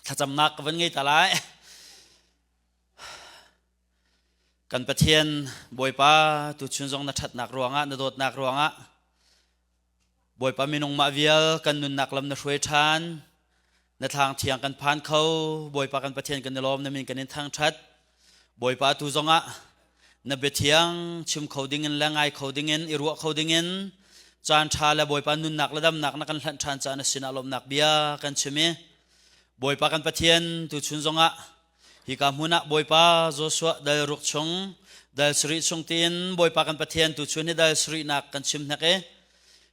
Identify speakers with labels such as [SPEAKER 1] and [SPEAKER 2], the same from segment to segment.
[SPEAKER 1] Thlacamnak ka van ngei ta lai. Kan Pathian Bawipa tuchun zong na ṭhatnak ruangah na dawtnak ruangah Bawipa minung mah vial kan nunnak lam na hruai ṭhan na thlang thiang kan phan kho Bawipa kan Pathian kan i lawm na min kan in thangṭhat Bawipa tu zongah na biathiang chim kho dingin le ngai kho dingin i ruah kho dingin caan ṭha le Bawipa nunnak le damnak na kan hlanh ṭhan caan a sinah lawmhnak bia kan chim i Bawipa kan Pathian tuchun zongah hika hmun ah Bawipa Joshua dal ruk chung dal sarih chung tiin Bawipa kan Pathian tuchun hi dal sarihnak kan chim hnek i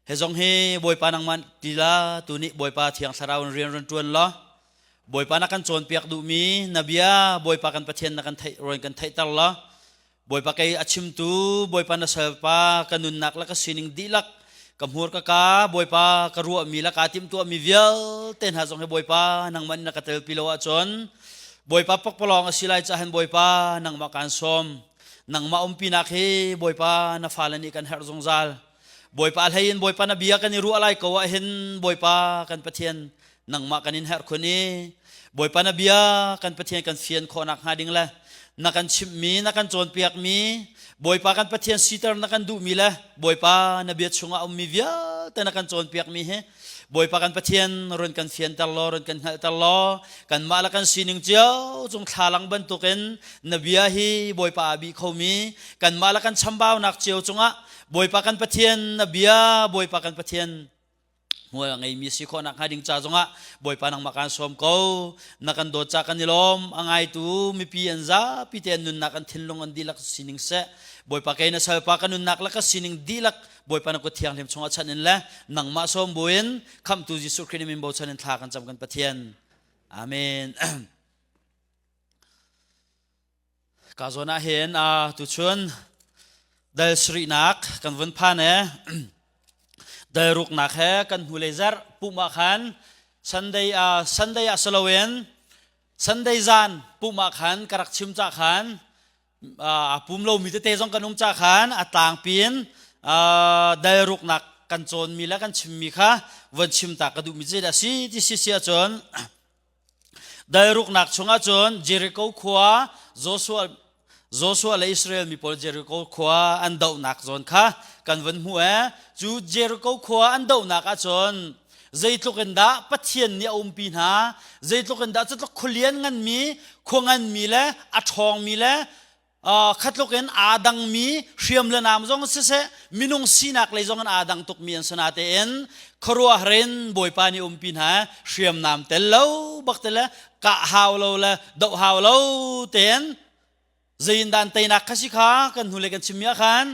[SPEAKER 1] he zong hi Bawipa nangmah tila tu nih Bawipa Thiang Thlarau in rian run ṭuan law Bawipa na kan cawnpiak duhmi na bia Bawipa kan Pathian na kan theih rawn kan theihter law Bawipa kei a chimtu Bawipa na salpa ka nunnak le ka sining dihlak ka hmur ka ka Bawipa ka ruahmi le kaa timhtuahmi vialte hna zong hi Bawipa nangmah nih na ka telpi lo ahcun Bawipa pakpalawng a si lai caah hin Bawipa nangmah kaan sawm nangmah umpinak hi Bawipa na fale nih kan herh zungzal Bawipa hlei in Bawipa na bia kan i ruah lai ko ah hin Bawipa kan Pathian nangmah kan in herh khun i Bawipa na bia kan Pathian kan fian khawhnak hnga ding le na kan chimhmi na kan cawnpiakmi Bawipa kan Pathian siter na kan duhmi le Bawipa na bia chungah ummi vialte na kan cawnpiakmi hi Bawipa kan Pathian run kan fianter law run kan hngalhter law kanmah le kan sining cio cung thlalang bantukin na bia hi Bawipa a bih khomi kanmah le kan chambaunak cio cungah Bawipa kan Pathian na bia Bawipa kan Pathian hmual a ngeimi si khawhnak hnga ding ca zongah Bawipa nangmah kaan sawm ko na kan dawt ca kan i lawm a ngaitu mipi an zapi te an nunnak an thinlung an dihlak sining seh Bawipa kei na salpa ka nunnak le ka sining dihlak Bawipa na kut thianghlim chungah chan in le nangmah sawm buin khamhtu Jesuh Khrih min bochan in thla kan cam kan Pathian Amen Ka zawn ah hin tuchun dal sarihnak kan vun phan e dal ruknak he kan hnulei zarh pumh ah khan Sunday Sunday ah saloin Sunday zan pumh ah khan ka rak chim ca khan a pum lomi tete zong kan um ca khan a tlangpi in dal ruknak kan cawnmi le kan chimmi kha von chim ta ka duhmi cu zeidah si ti si si ahcun Dal ruknak chungah cun Jericho khua Joshua Joshua le Israel mi pawl Jericho khua an dohnak zawn kha kan vun hmuh ee. Cu Jericho khua an dohnak ahcun zeitluk in dah Pathian nih a umpi hna, zeitluk in dah cutluk khualian nganmi, khua nganmi le a ṭhawngmi le khatluk in aa dangmi hriam le nam zong siseh minung sinak lei zong in aa dang tukmi an si natein khuaruahhar in Bawipa nih umpi hna hriamnam tel lo bak te le kah hau lo le doh hau lo tein zein dan teinak kha si kha kan hnu le kan chimmi ah khan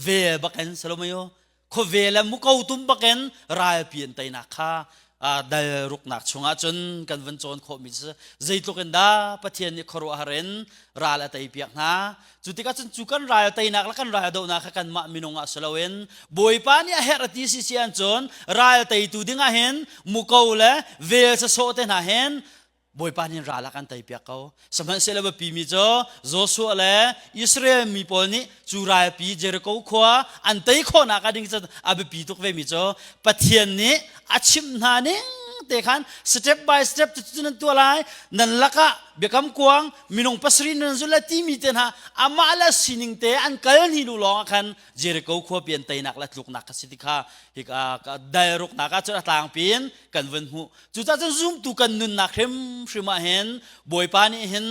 [SPEAKER 1] vel bakin salomayo khuavel le muko tum bakin ralpi an teinak kha dal ruknak chungah cun kan van cawn khawhmi cu zeitluk in dah Pathian nih khuaruahhar in ral a teipiak hna cu tikah cun cu kan ral teinak le kan ral dohnak kha kanmah minung ah si loin Bawipa nih a herh a ti si si an cun ral teitu dingah hin muko le vel sasawh te hna hin Bawipa nih ral a kan teipiak ko. Sihmanhsehlaw biapi mi cu Joshua le Israel mi pawl nih cu ralpi Jericho khua an tei khawhnak a ding cu a biapi tuk ve mi cu Pathian nih a chimh hna ning te khan step by step cu nan tuah lai nan lakah biakam kuang minung pasarih nan zul lai timi te hna amah le sining te an kal hni lu lawng ah khan Jericho khua pi an teinak le tluknak kha si ti kha hika dalruknak ah cun a tlangpi in kan vun hmuh Cucaah cun zumtu kan nunnak hrimhrim ah hin Bawipa nih hin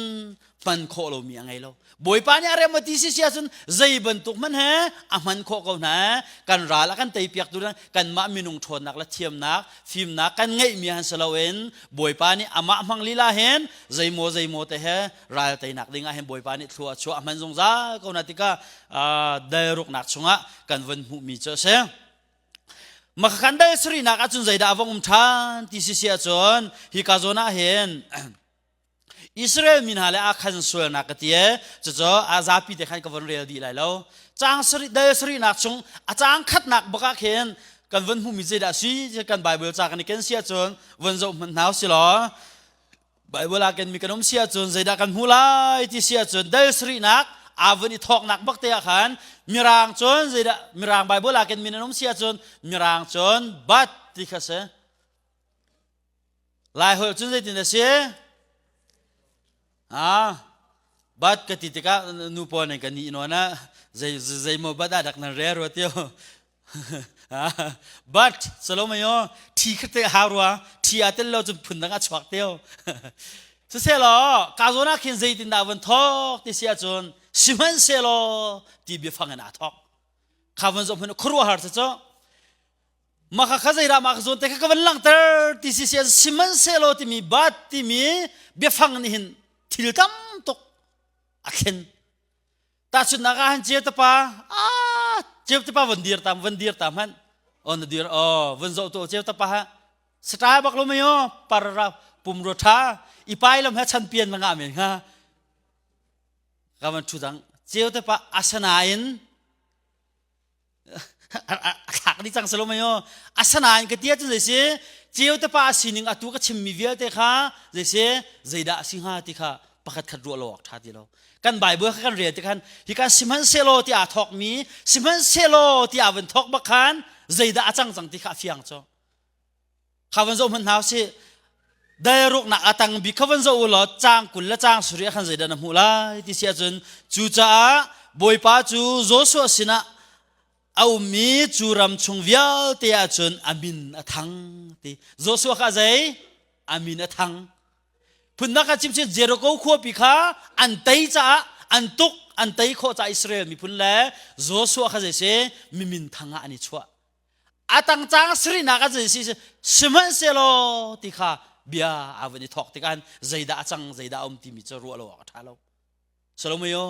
[SPEAKER 1] hman khawh lomi a ngei lo. Bawipa nih a rem a ti si si ahcun zei bantuk hmanh he a hman khawh ko hna. Kan ral a kan teipiak tu kanmah minung ṭhawnnak le thiamnak, fimnak kan ngeihmi han si loin Bawipa nih amah hmang lila hin zeimaw zeimaw te he ral teinak ding ah hin Bawipa nih thlua a chuah a hman zungzal ko hna tikah dalruknak chungah kan vun hmuhmi cu a si. Makhan dal sarihnak ahcun zeidah a vong um ṭhan ti si si ahcun hika zawn ah hin Israel mi hna le Akhan sualnak ka ti e cucu a zapi te khan ka von rel dih lai lo caang sarih dal sarihnak chung a caang khatnak bak ah khin kan von hmuhmi zeidah si kan Bible ca kan i ken si ahcun von zoh hmanh hna usih law Bible ah kenmi kan um si ahcun zeidah kan hmu lai ti si ahcun dal sarihnak aa vun i thawknak bak te ah khan mirang cun zeidah mirang Bible ah kenmi nan um si ahcun mirang cun but ti kha si Lai holh cun zeitin a si? Ah, but ka ti tikah nu pawl nih kan ni nawn ah zei zei maw but ah dak nan re rua tio. But salomayo thi kha te hau rua thi a tel lo cun phun dang a chuak teo. Siselaw ka zawn ah khin zeitin dah van thok ti si ahcun sihmanhsehlaw ti biafang in aa thok. Kha van zoh hmanh khuaruahhar cu cu maka kha zeidah mah ka zawn te kha ka van langhter ti si si sihmanhsehlaw timi bat timi biafang nih hin thil tam tuk a thlen. Tahchunhnak ah han ceu tapa ah ceu tapa van dir tam van dir ta hmanh on na dir oh van zoh to ceu tapa ha sata bak lo mai o par pum ro tha i pai lam ha chan pian ma nga men ha ka van thu dang ceu tapa asanain a thlak dih cang salo mei aw asanain ka tia cu zei si ceu te pa sining atu ka chimmi vialte kha zei si zeidah a si hnga ti kha pakhat khat ruah lo awk ṭha ti lo kan Bible kha kan rel ti khan hika sihmanhsehlaw ti aa thawkmi sihmanhsehlaw ti aa van thawk bak khan zeidah a cang cang ti kha a fiang cu Kha van zoh hmanh hna usih. Dairuknak a tang bik kha van zoh u law caang 20 le caang sarih ah khan zeidah na hmuh lai ti si ahcun cucaah Bawipa cu Joshua sinah a ummi cu ram chung vialte ahcun a min a thang ti. Joshua kha zei? A min a thang. Phunnak ah chimchin Jericho khuapi kha an tei caah an tuk an tei khawh caah Israel miphun le Joshua kha zei si mimin thang ah an i chuah. A tang caang sarihnak ah zei si sihmanhsehlaw ti kha bia aa van i thawk tikah zeidah a cang zeidah a um timi cu ruah lo awk a ṭha lo. Salomayo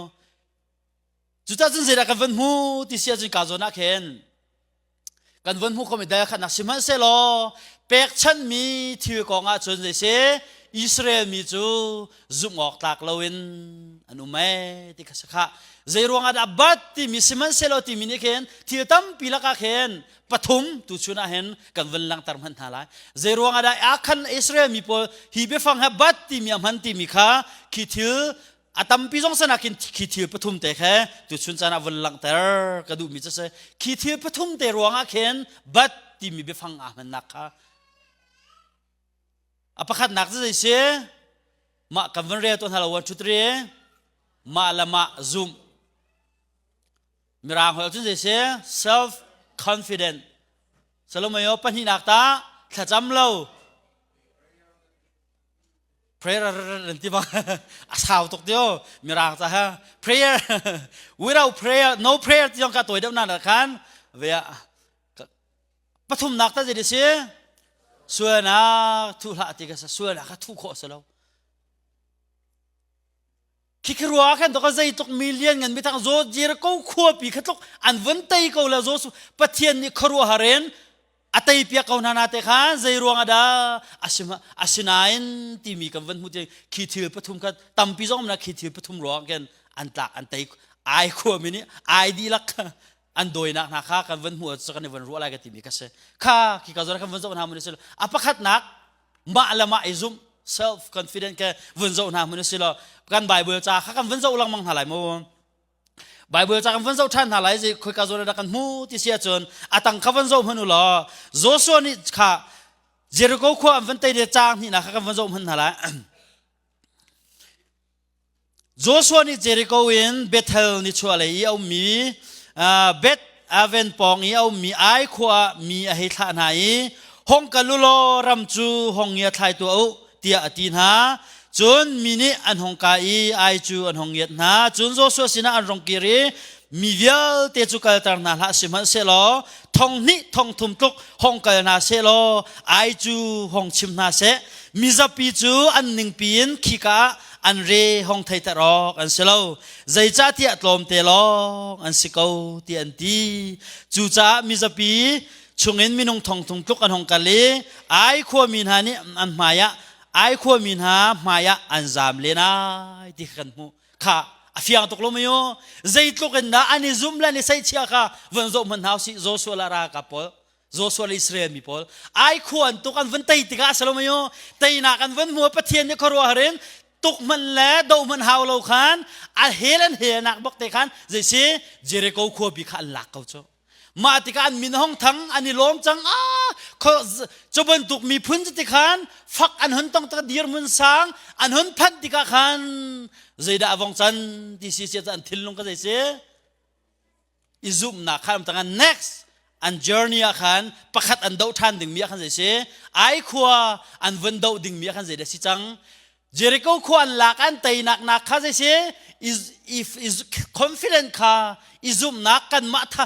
[SPEAKER 1] cucaah cun zeidah kan van hmu ti si ahcun ka zawn ah khin kan van hmu khomi dal khatnak sihmanhsehlaw pekchanhmi thil kong ah cun zei si Israel mi cu zumh awk tlak loin an um ee ti kha si khah. Zei ruangah dah bat timi sihmanhsehlaw timi nih khin thil tampi lakah khin pathum tu chun ah hin kan vun langhter hmanh hna lai. Zei ruangah dah akhan Israel mi pawl hi biafang he bat timi a hman timi kha khi thil a tampi zong sana khin khi thil pathum te khe tu chun caan ah vun langhter ka duhmi cu si. Khi thil pathum te ruangah khin bat timi biafang aa hmannak kha A pakhatnak cu zei si? Mah kan van rel tuah hna lo 1 2 3 mah le mah zumh. Mirang holh cun zei si? Self confident. Salomayo pahnihnak ta thlacam lo. Prayer an ti bang a sau tuk tio mirang ca ha prayer without prayer no prayer ti zong ka tawi deuh na khan ve Pathumnak ta zei si? Sualnak thuh hlah ti ka sa sualnak kha thuh khawh si lo. Khikhi rua khan to ka zei tluk million ngan mi thang zo Jericho khuapi kha tluk an vun tei ko la zo Pathian nih khuaruahhar in a tei piak ko hna na te kha zei ruang ah dah asinain timi kan van hmu ti khi thil pathum kha tampi zong na khi thil pathum ruang khin an tlak an tei ai khua mi nih ai dihlak an dawinak hna kha kan van hmuh cu kan i van ruah lai ka timi ka si kha khi ka zon kan van zoh hna mun si a pakhatnak mah le mah i zumh self confident ke vun zoh hna mun si lo kan bible ca kha kan vun zoh lengmang hna lai mu Bible ca kan vun zoh ṭhan hna lai zi khoi ka zawn dah kan hmu ti si ahcun a tang kha van zoh hmanh u law Joshua nih kha Jericho khua an van tei le caang hnihnak kha kan van zoh hmanh hna lai Joshua nih Jericho in Bethel nichuahlei i a ummi Beth Aven pawng i a ummi Ai khua ah mi a hei thlah hna i hong kal u law ram cu hong ngia thlai tuah u tiah a ti hna. Cun mi nih an hong kai i Ai cu an hong ngiat hna. Cun Joshua sinah an rung kir i mi vialte cu kalter hna hlah sihmanhsehlaw thong hnih thong thum tluk hong kal hna sehlaw Ai cu hong chim hna seh. Mizapi cu an ningpi in khika ah an re hong theiter awk an si lo zeicahtiah tlawmte lawng an si ko ti an ti cucaah mizapi chungin minung thongthung tluk an hong kal i ai khuami hna nih an hmaiah ai khuami hna hmaiah an zaam len ai ti kha kan hmuh kha a fiang tuk lo mei u zeitluk in dah an i zum le an i seihchia kha von zoh hmanh hna usih Joshua le ralkap pawl Joshua le Israel mi pawl ai khua an tuk an vun tei tikah a si lo mei u teinak an vun hmu Pathian nih khuaruahhar in tuk hmanh le doh hmanh hau lo khan a hel an helnak bak te khan zei si Jericho khuapi kha an lak ko cu mah tikah an min hong thang an i lawm cang ah! Cu bantuk miphun cu ti khan fak an hun tong tak dirhmun sang an hun phanh tikah khan zeidah a vong can ti si si an thinlung ka zei si i zumhnak kha am tangan next an journey ah khan pakhat an doh ṭhan dingmi ah khan zei si ai khua an vun doh dingmi ah khan zei dah si cang Jericho khua an lak an teinak nak kha zei si is if is confident kha i zumhnak kanmah tha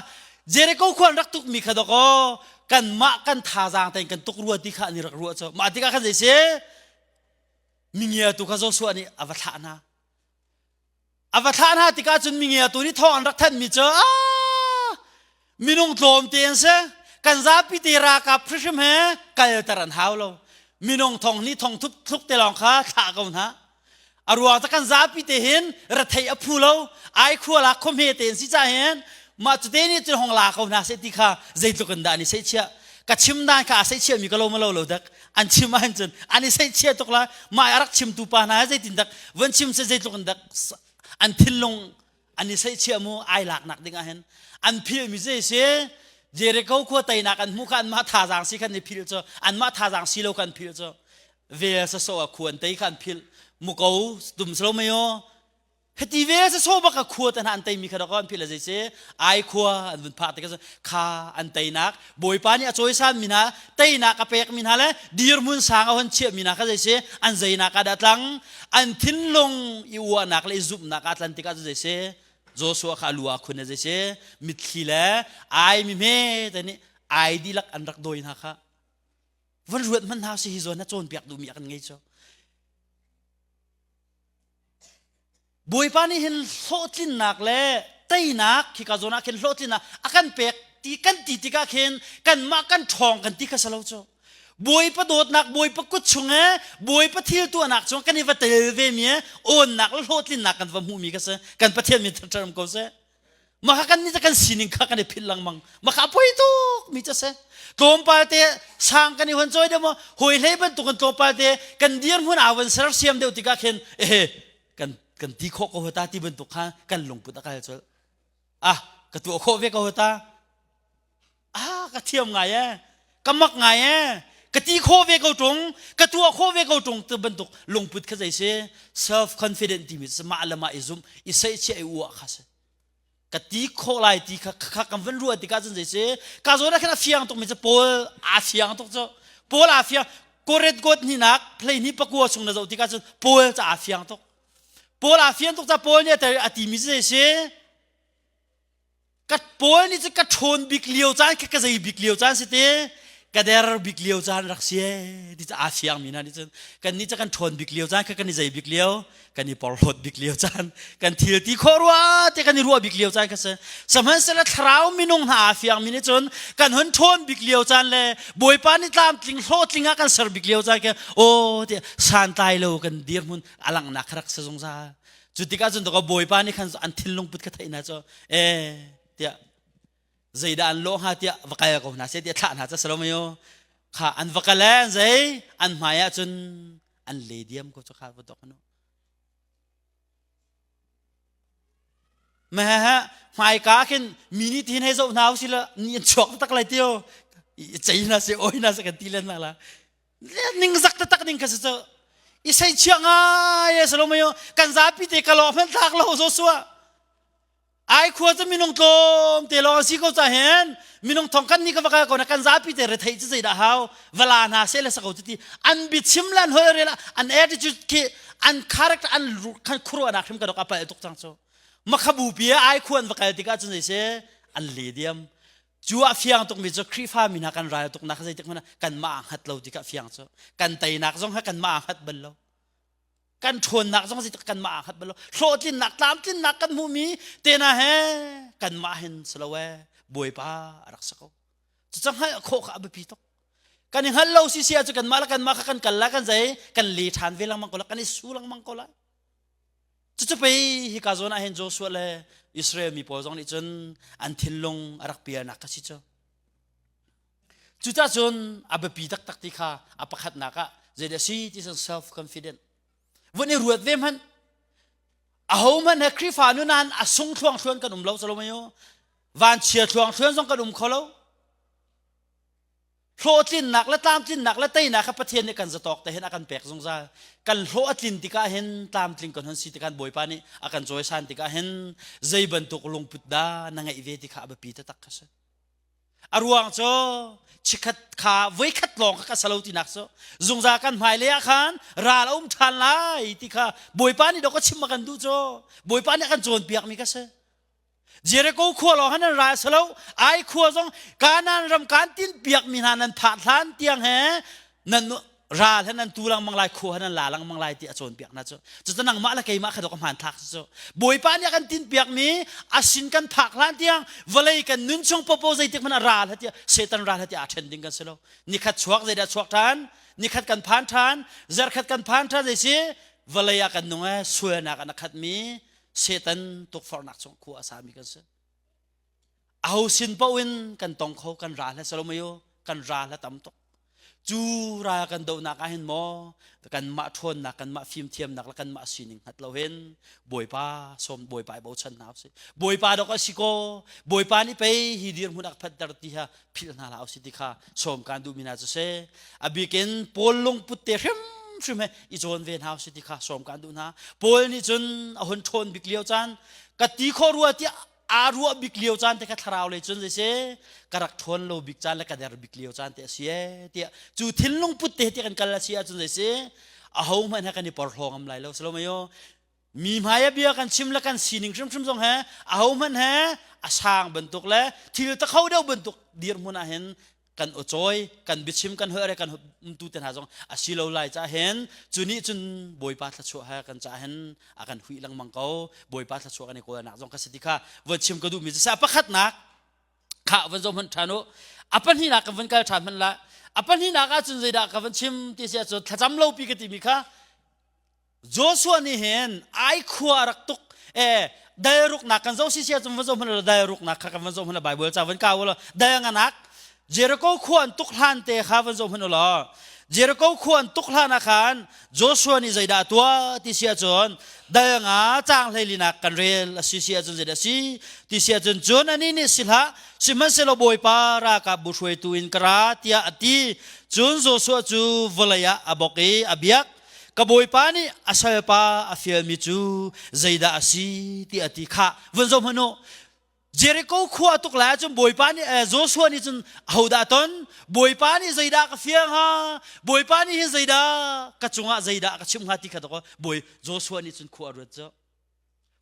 [SPEAKER 1] Jericho khua an rak tukmi kha dakaw kanmah kan thazaang tein kan tuk rua ti kha an i rak ruah cu mah tikah khan zei si mingia tu kha Joshua nih a va thlah hna A va thlah hna tikah cun mingiatu nih thawng an rak thanhmi cu minung tlawmte an si kan zapi te ralkap hrimhrim he kalter an hau lo minung thong nih thong thup thluk te lawng kha thlah ko hna a ruang cu kan zapi te hin rethei a phu lo ai khua lak khua hme te an si ca hin mah cu te nih cun hong la ko hna seh ti kha zeitluk in dah an i seihchiah ka chim dan kha a seihchiah mi ka lo ma lo lo dak an chim ahhin cun an i seihchiah tuk lai mah a rak chimtu pa hna zeitin dak von chim se zeitluk in dak an thinlung an i seihchiah mu ai laknak ding ahhin an phil mi zei si Jericho khua teinak an hmuh kha anmah thazaang si khan i phil cu anmah thazaang si lo khan phil cu vel saso a khuan tei kha an phil muko tum slo mayo Hiti ve se so bak a khua te hna an teimi kha dok an philh zei si ai khua an vun phak tikah kha an teinak bawipa nih a cawisan mi hna teinak a pek mi hna le dirhmun sang a hon chiah mi hna kha zei si an zeinak ah dah tlang an thinlung i uahnak le i zumhnak ah tlan tikah zei si Joshua kha lu ah khun zei si mitthli le ai mi hme te nih ai dihlak an rak dawi hna kha van ruat hmanh hna si hi zawn na cawnpiak duhmi a kan ngei cu Bawipa nih hin hlawhtlinnak le teinak khika zawn ah khin hlawhtlinnak a kan pek ti kan ti tikah khin kanmah kan ṭhawng kan ti kha si lo cu. Bawipa dawtnak Bawipa kut chung e Bawipa thil tuahnak chung kan i va tel ve mi e awnnak le hlawhtlinnak kan va hmuhmi kha si kan Pathian min ṭhaṭharam ko seh. Maka kan nih kan sining kha kan i philh lengmang. Maka a poi tuk mi cu si. Tlawmpal te sang kan i hon cawi deuh maw hawi hlei bantuk in tlawmpal te kan dirhmun aa von sersiam deuh tikah khin ehe kan kan ti khawh ko ta ti bantuk kha kan lungput a kal colh. Ah ka tuah khawh ve ko ta. Ah ka thiam ngai e. Ka mak ngai e. Ka ti khawh ve ko ṭung, ka tuah khawh ve ko ṭung ti bantuk lungput kha zei si self confident timi cu mah le mah i zumh i seihchiah i uah kha si. Ka ti khawh lai ti kha kha kan van ruah tikah cun zei si ka zawn ah khan a fiang tuk mi cu Paul aa fiang tuk cu Paul aa fiang Korinth kuat hnihnak hleihnih pakua chung na zoh tikah cun Paul ca aa fiang tuk Paul aa fiang tuk ca Paul nih a ti mi cu zei si Ka Paul nih cun ka ṭhawn bik lio caan kha ka zei bik lio caan si te ka der bik lio caan rak si ee ti cu aa fiangmi hna nih cun kannih cu kan ṭhawn bik lio caan kha kan i zei bik lio kan i porhlawt bik lio caan kan thil ti khawh rua te kan i ruah bik lio caan kha si sihmanhsehlaw thlarau minung hna aa fiangmi nih cun kan hun ṭhawn bik lio caan le Bawipa nih tlamtling hlawhtling ah kan ser bik lio caan kha aw tiah santlai lo kan dirhmun a langhnak kha rak si zungzal Cu tikah cun Bawipa nih khan an thinlung put kha theih hna cu e tiah zeidah an lawh hnga tiah va kal ko hna seh tiah thlah hna ca salomayo kha an va kal an zei an hmai ah cun an le diam ko cu kha va dok anu ma hmaika khin mi nih tin hei zoh hna usih la ni an chuak tak lai tio cei hna se oi hna se kan ti len na la Ningzak taktak ning kha si cu. I seichia ngai e salomayo kan zapi te ka lawh hmanh thlak lo Joshua. Ai khua cu minung tlawm te lawng si ko ca hen minung thong kan ni ka va ko na kan zapi te rethei cu zeidah hau vala hna se le sako cu ti an biachim le an hol rel an attitude khi an character an khan khuruahnak hrim ka dok apal tuk cang cu makhabu pi ai khua an va kal tikah cun zei se an le diam Cu ah fiang tukmi cu Khrihfa mi hna kan ral tuknak zeitik hmanh ah kanmah aa hngat lo tikah fiang cu kan teinak zong kha kanmah aa hngat bal lo. Kan ṭhawnnak zong zeitik kanmah aa hngat bal lo. Hlawhtlinnak tlamtlinnak kan hmuhmi te hna he kanmah hin si lo ee Bawipa a rak si ko. Cucu hngalh khawh kha a biapi tuk. Kan i hngalh lo si si ahcun kanmah le kanmah kha kan kal lai kan zei kan le ṭhan ve lengmang ko lai kan i su lengmang ko lai. Cucu pei hika zawn ah hin Joshua le Israel mi pawl zong nih cun an thinlung a rak pialnak kha si cu. Cucah cun a biapi taktak ti kha a pakhatnak ah zeidah si ti cun self confident. Vun i ruat ve hmanh. Ahohmanh he Khrihfa nun ah a sung thluangthluan kan um lo salo mayo. Vanchia thluangthluan zong kan um kho lo. Hlawhtlinnak le tlamtlinnak le teinak kha Pathian nih kan zatawk te hin a kan pek zungzal. Kan hlawh a tlin tikah hin tlamtling kan hun si tikah Bawipa nih a kan cawisan tikah hin zei bantuk lungput dah na ngeih ve ti kha a biapi taktak kha si. A ruang cu chikhat kha voikhat lawng kha ka salo tinak cu zungzal kan hmailei ah khan ral a um ṭhan lai ti kha Bawipa nih dawk a chim a kan duh cu Bawipa nih a kan cawnpiakmi kha si. Jericho khua lawng han an ra si lo ai khua zong Kanaan ram kan tin piakmi hna nan phah hlan tiang he nan ral he nan tu lengmang lai khua he nan la lengmang lai ti a cawnpiak hna cu cucu nangmah le keimah kha dok a hmaan thlak cu Bawipa nih a kan tin piakmi a sin kan phak hlan tiang vawlei kan nun chung popo zeitik hmanh ah ral he tiah Satan ral he tiah aa ṭhen ding kan si lo nikhat chuak zeidah chuak ṭhan nikhat kan phan ṭhan zarkhat kan phan ṭhan zei si vawlei ah kan nung e sualnak an a khatmi Satan tukforhnak chung khua a sami kan si. Aho sin paoh in kan tong kho kan ral he salomayo kan ral he tam tuk. Cu ral kan dohnak ah hin maw kanmah ṭhawnnak kanmah fimthiamnak le kanmah sining hngat lo hin Bawipa sawm Bawipa i bochan hna usih. Bawipa dok a si ko Bawipa nih pei hi dirhmun a phanter ti ha philh hna hlah usih ti kha sawm kan duhmi hna cu si. A bikin Paul lungput te hrim hrim he i cawn ve hna usih ti kha sawm kan duh hna. Paul nih cun a hun ṭhawn bik lio caan ka ti khawh rua tiah aa ruah bik lio caan te kha thlarau lei cun zei si ka rak ṭhawn lo bik caan le ka der bik lio caan te a si ee tiah cu thinlung put te tiah kan kal a si ahcun zei si aho hmanh he kan i porhlaw ngam lai lo si lo mei mi hmai a bia kan chim le kan sining hrimhrim zong he aho hmanh he a sang bantuk le thil ta kho deuh bantuk dirhmun ah hin kan aw-cawi kan biachim kan holh kan umtu te hna zong a si lo lai ca hin cu nih cun Bawipa thluachuah he kan ca hin a kan huih lengmang ko Bawipa thluachuah kan i kawlnak zong ka si ti kha von chim ka duhmi cu sa pakhatnak kha von zoh hmanh ṭhan u a pahnihnak kan von kal ṭhan hmanh la a pahnihnak ahcun zeidah ka von chim ti si ahcun thlacam lo pi ka timi kha Joshua nih hin ai khua a rak tuk e dal ruknak kan zoh si sia cun van zoh hmanh dal ruknak kha kan van zoh hmanh Bible ca van kau law dal nganak Jericho khua an tuk hlan te kha van zoh hmanh law Jericho khua an tuk hlan ah khan Joshua nih zeidah tuah ti si ahcun dal nga caang hleilinak kan rel a si si ahcun zeidah si ti si ahcun cun anih nih si hlah sihmanhsehlaw Bawipa ralkap bu hruaitu in ka ra tiah a ti cun Joshua cu vawlei ah a bok i a biak ka bawipa nih a salpa a fialmi cu zeidah a si ti a ti kha vun zoh hmanh u Jericho khua tuk lai ahcun bawipa nih Joshua nih cun ahodah ton bawipa nih zeidah ka fial hnga bawipa nih hin zeidah ka cungah zeidah ka chim hnga ti kha dawk bawi Joshua nih cun khua a ruat cu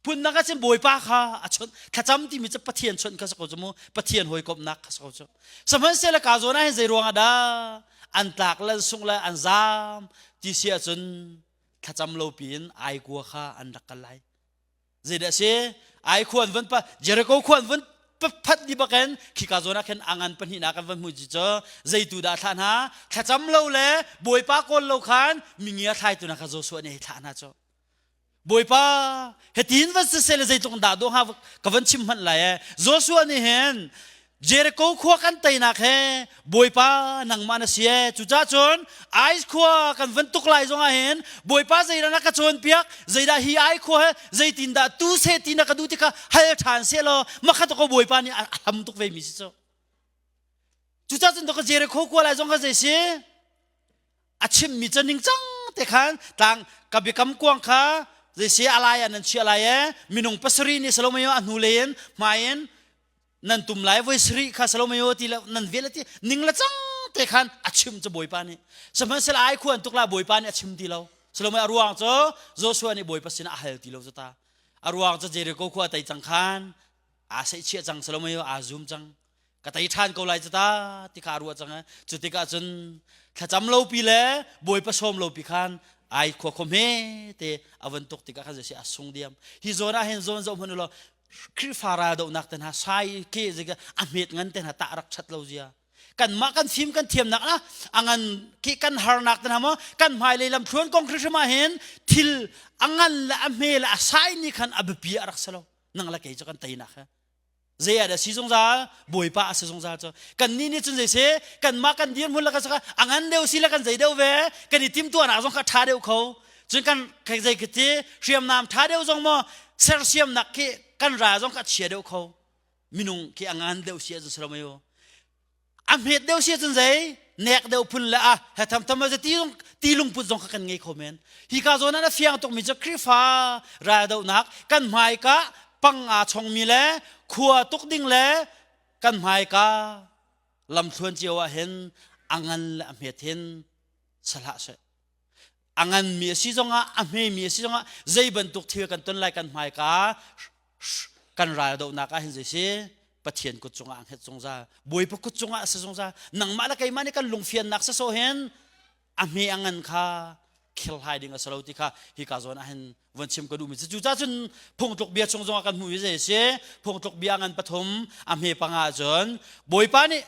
[SPEAKER 1] Phundang ah cun Bawipa kha a chawnh thlacam timi cu Pathian chawnh kha si ko cu mu Pathian hawikomhnak kha si ko cu sihmanhsehlaw ka zawn ah hin zei ruangah dah an tlak le an sungh le an zaam ti si ahcun thlacam lo piin ai kua kha an rak kal lai zeidah si ai khua an van pa Jericho khua an van phat di bakin khika zawn ah khin angan pahnihnak kan van hmu ci cu zeitu dah thlah hna thlacam lo le Bawipa kawl lo khan mingia thlaitu na kha Joshua nih hei thlah hna cu Bawipa, hitin van siseh le zeitluk dah dawh hnga ka van chim hmanh lai ee. Joshua nih hin Jericho khua kan teinak he Bawipa nangmah na si ee. Cucaah cun Ai khua kan van tuk lai zongah hin Bawipa zeidah na ka cawnpiak, zeidah hi Ai khua he zeitindah tu seh ti na ka duh ti kha hal ṭhan seh law makhat ko Bawipa nih a hlam tuk ve mi si cu. Cucaah cun ka Jericho khua lai zong kha zei si? A chimmi cu ningcang te khan tlang ka biakam kuang kha zeisi a lai ah nan chiah lai e minung pasarih nih salomayo a hnu lei in hmai in nan tum lai voi sarih kha salomayo ti le nan vel ti ning le cang te khan a chim cu bawipa nih sihmanhsehlaw ai khuan tuk la bawipa nih a chim ti lo salomayo a ruang cu Joshua nih bawipa sinah a hal ti lo cu ta a ruang cu Jericho khua tei cang khan aa seihchiah cang salomayo aa zum cang ka tei ṭhan ko lai cu ta ti kha a ruah cang cu tikah cun thlacam lopi le bawipa sawm lopi khan ai khua khom he te a van tuk tikah khan zei a sung diam hi zawn ah hin zawn zoh hmanh ulaw Khrihfa ral dohnak te hna sai ke zik a hmet ngan te hna tah rak ṭhat lo zia kanmah kan fim kan thiamnak ah a ngan ke kan harnak te hna maw kan hmailei lam thluan kong hrimhrim ah hin thil a ngan le a hme le a sai ni khan a biapi a rak si lo nang le kei cu kan teinak he zei ah dah si zungzal bawipa a si zungzal cu kan nih nih cun zei si kanmah kan dirhmun le kan saka a ngan deuh si le kan zei deuh ve kan i timtuahnak zong kha ṭha deuh kho cun kan zei ka ti hriamnam ṭha deuh zong maw sersiamnak khi kan ra zong kha chia deuh kho minung khi a ngan deuh si ahcun si lo mei u. A hmet deuh si ahcun zei nek deuh phun le a he tham tham a ti zong ti lungput zong kha kan ngei kho men. Hi ka zawn ah a fiang tukmi cu Khrihfa raldohnak kan hmaika pang aa chongmi le khua tuk ding le kan hmaika lamthluan cio ah hin a ngan le a hmet hin sahlah seh. A nganmi a si zongah a hmemi a si zongah zei bantuk thil kan ton lai kan hmaika kan raldohnak ah hin zei si Pathian kut cungah a hnget zungzal Bawipa kut cungah a si zungzal nangmah le keimah nih kan lungfiannak si sawh hin a hme a ngan kha khirhlai ding a si lo ti kha hika zawn ah hin von chim ka duhmi cu cucaah cun phungtluk bia chung zongah kan hmuhmi zei a si phungtluk bia ngan pathum a hme panga cun Bawipa nih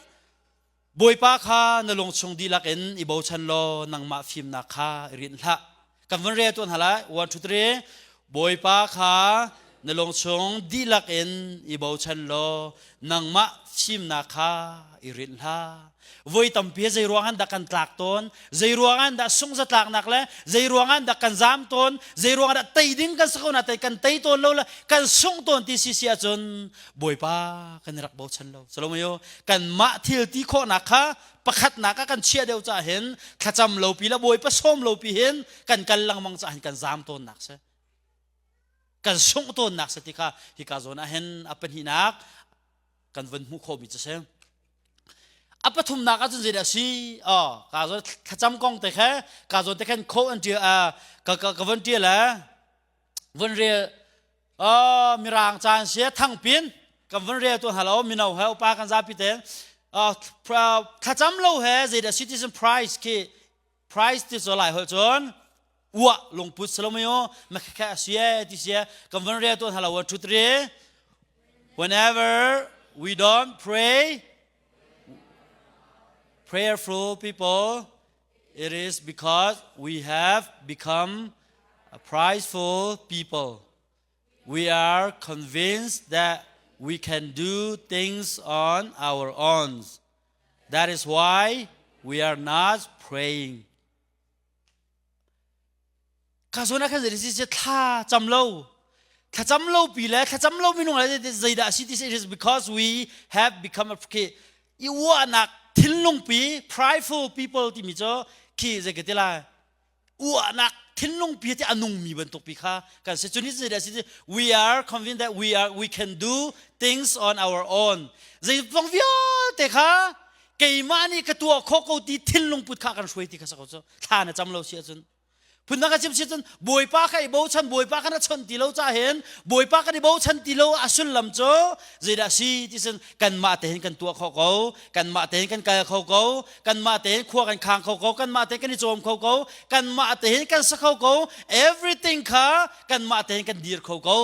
[SPEAKER 1] Bawipa kha na lungchung dihlak in i bochan law nangmah fimnak kha i rinh hlah. Kan vun rel tuan hna lai. 1, 2, 3. Bawipa kha na lungchung dihlak in i bochan law nangmah fimnak kha i rinh hlah. Voi tampi zei ruang an dah kan tlak tawn, zei ruang an dah sungzatlaknak le zei ruang an dah kan zam tawn, zei ruang dah tei ding kan si ko na tei kan tei tawn lo le kan sung tawn ti si si ahcun Bawipa kan i rak bochan lo. Salomayo kanmah thil ti khawhnak kha pakhatnak ah kan chiah deuh cah hin thlacam lo pi le Bawipa sawm lo pi hin kan kal lengmang cah hin kan zam tawnnak si. Kan sungh tawnnak si ti kha hika zawn ah hin a pahnihnak kan vun hmuh khawhmi cu si. A pathumnak ah cun zeidah si? Oh, ka zawn thlacam kong te kha ka zawn te khan kho an ṭial ka ka von ṭial vun rel Uh, mirang caan sia thangpin kan vun rel tu hna lo mino he upa kan zapi te uh, thlacam lo he zeidah citizen price khi price ti zo lai hol cun uah lungput salomayo makha asia ti sia kan vun rel tu hna lo 1 2 3 whenever we don't pray prayerful people it is because we have become a prideful people. We are convinced that we can do things on our own. That is why we are not praying. Ka zawn ah khan zei si thla cam lo thlacam lo pi le thlacam lo minung le zeidah si ti it is because we have become a i uahnak thinlung pi prideful people timi cu khi zei ka ti lai uahnak thinlung pi ti a nungmi bantuk pi kha kan si cun zeidah si we are convinced that we are we can do things on our own zei vong vialte kha keimah nih ka tuah khawh ko ti thinlung put kha kan hruai ti kha sa ko cu thla na cam lo si ahcun phundang ka chim si cun bawipa kha i bochan bawipa kha na chawnh ti lo ca hin bawipa kan i bochan ti lo a sullam cu zeidah si ti cun kanmah te hin kan tuah kho ko kanmah te hin kan kal kho ko kanmah te hin khua kan khang kho ko kanmah te kan i cawm kho ko kanmah te hin kan sa kho ko everything kha kanmah te hin kan dir kho ko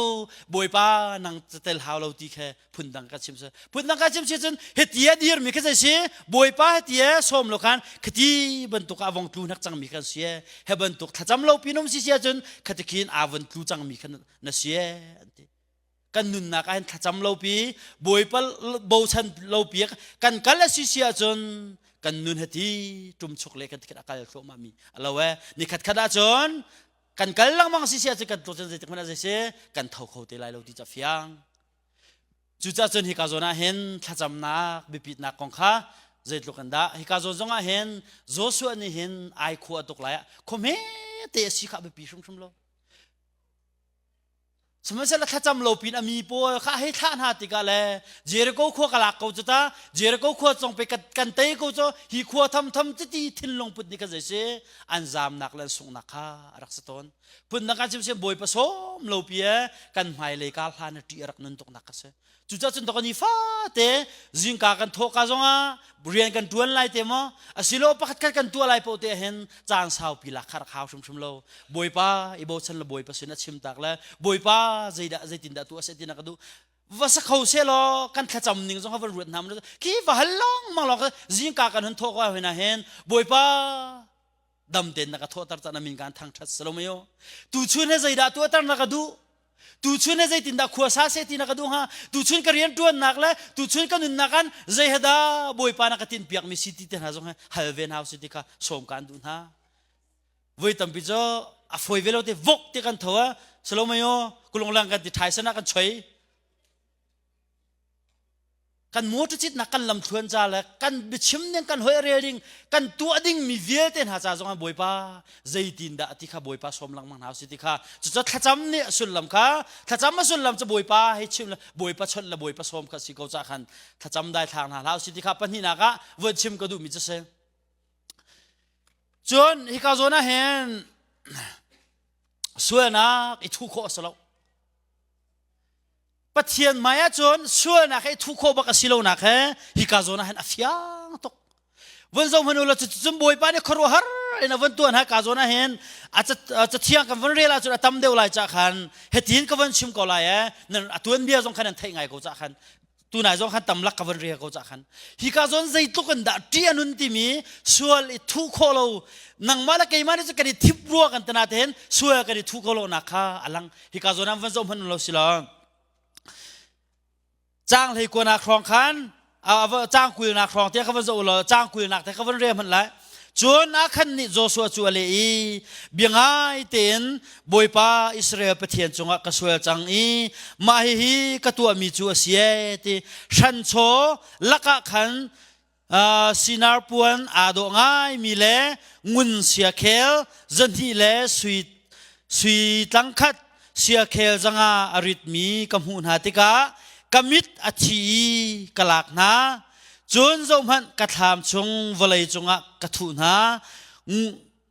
[SPEAKER 1] bawipa nang tel hau lo ti khe phundang ka chim si phundang ka chim si cun hiti a dirmi kha zei si bawipa hiti a sawm lo khan khati bantuk a vong tlu hnak cangmi kan si he bantuk thlacam lo pinum si si ahcun khati khin a von tlu cangmi khan na si an ti kan nunnak ah hin thlacam lo pi bawipa bochan lo pi kan kal a si si ahcun kan nun hati ṭumchuk le kan tikhat a kal thluahmah mi a lo e ni khat khat ahcun kan kal lengmang si si ahcun kan tluk cun zeitik hmanh ah zei si kan tho kho te lai lo ti ca fiang Cucaah cun hika zawn ah hin thlacamnak biapitnak kong kha zeitluk an dah hika zawn zong ah hin Joshua nih hin ai khua tuk lai ah khua hmete a si kha biapi hrimhrim lo. Sihmanhsehlaw thlacam lo pin a mi pawl kha hei thlah hna tikah le Jericho khua ka lak ko cu ta Jericho khua cong pe kan tei ko cu hi khua thamtham cuti thinlung put nih kha zei si an zamnak le an sunghnak kha a rak si tawn. Phundang kan chim sian Bawipa sawm lo pi e kan hmailei kar hlan a ṭih a rak nun tuk nak ka si. Cucaah cun kan i fate zingka kan thawh ka zongah rian kan ṭuan lai te maw asilo pakhat khat kan tuah lai paoh te hin caan saupi lak kha rak hau hrimhrim lo. Bawipa i bochan le Bawipa sin a chim tak le Bawipa zeidah zeitindah tuah seh ti na ka duh va sa kho se law kan thlacam ning zong ha van ruat hna khi va hal long mang lawng zingka kan hun thawh ko hoi na hin Bawipa dam tein na ka thawhter cang na min kaan thangṭhat salomayo tuchun he zeidah tuahter na ka duh tuchun he zeitindah khua sa seh ti na ka duh hnga tuchun ka rian ṭuannak le tuchun ka nunnak an zei he dah bawipa na ka tinhpiak mi si ti te hna zong he hal ve hna usih ti kha sawm kaan duh hna voi tampi cu a fawi ve lo te vok ti kan tho a salomayo kulunglang kan ti ṭhai sana kan choi. Kan motor citnak kan lamthluan ca le kan biachim ning kan hoi rel ding kan tuah ding mi vialte hna ca zong ah Bawipa zeitin dah ti kha Bawipa sawm lengmang hna usih ti kha cucu thlacam nih a sullam kha thlacam a sullam cu Bawipa hei chim le Bawipa chawnh le Bawipa sawm kha si ko ca khan thlacam dai thlak hna hlah usih ti kha pahnihnak ah vun chim ka duhmi cu si. Cun hika zawn ah hin sualnak i thuh khawh a si lo. Pathian hmai ahcun sualnak he thuh khawh bak a si lonak he hika zawn ah hin a fiang tuk. Vun zoh hmanh u law cuticun Bawipa nih khuaruahhar in a vun tuan ha ka zawn ah hin a cathiang kan vun rel ahcun a tam deuh lai cah khan hitin ka vun chim ko lai ee nan a tuanbia zong khan nan theih ngai ko cah khan tunai zong khan tamlak ka van rel ko cah khan hika zawn zeitluk in dah ṭih a nun timi sual i thuh khawh lo nangmah le keimah nih cu kan i thip rua kan tana te hin sual kan i thuh ko lo nak kha a lang hika zawn an van zoh hmanh lo si lo caang hlei kuanak hrawng khan caang kulnak hrawng te ka van zoh law caang kulnak te ka van rel hmanh lai Cun Akhan nih Joshua cu a leh i, Bia ngai tein Bawipa Israel Pathian cungah ka sual cang i mah hihi ka tuahmi cu a si ee ti hranchaw lakah khan uh, sinar puan aa dawh ngaimi le ngun siakhel zahnih le sui sui tlangkhat siakhel zanga a ritmi ka hmuh hna tikah ka mit a thi i ka lak hna. Cun zohhmanh ka thlam chung vawlei cungah ka thuh hna,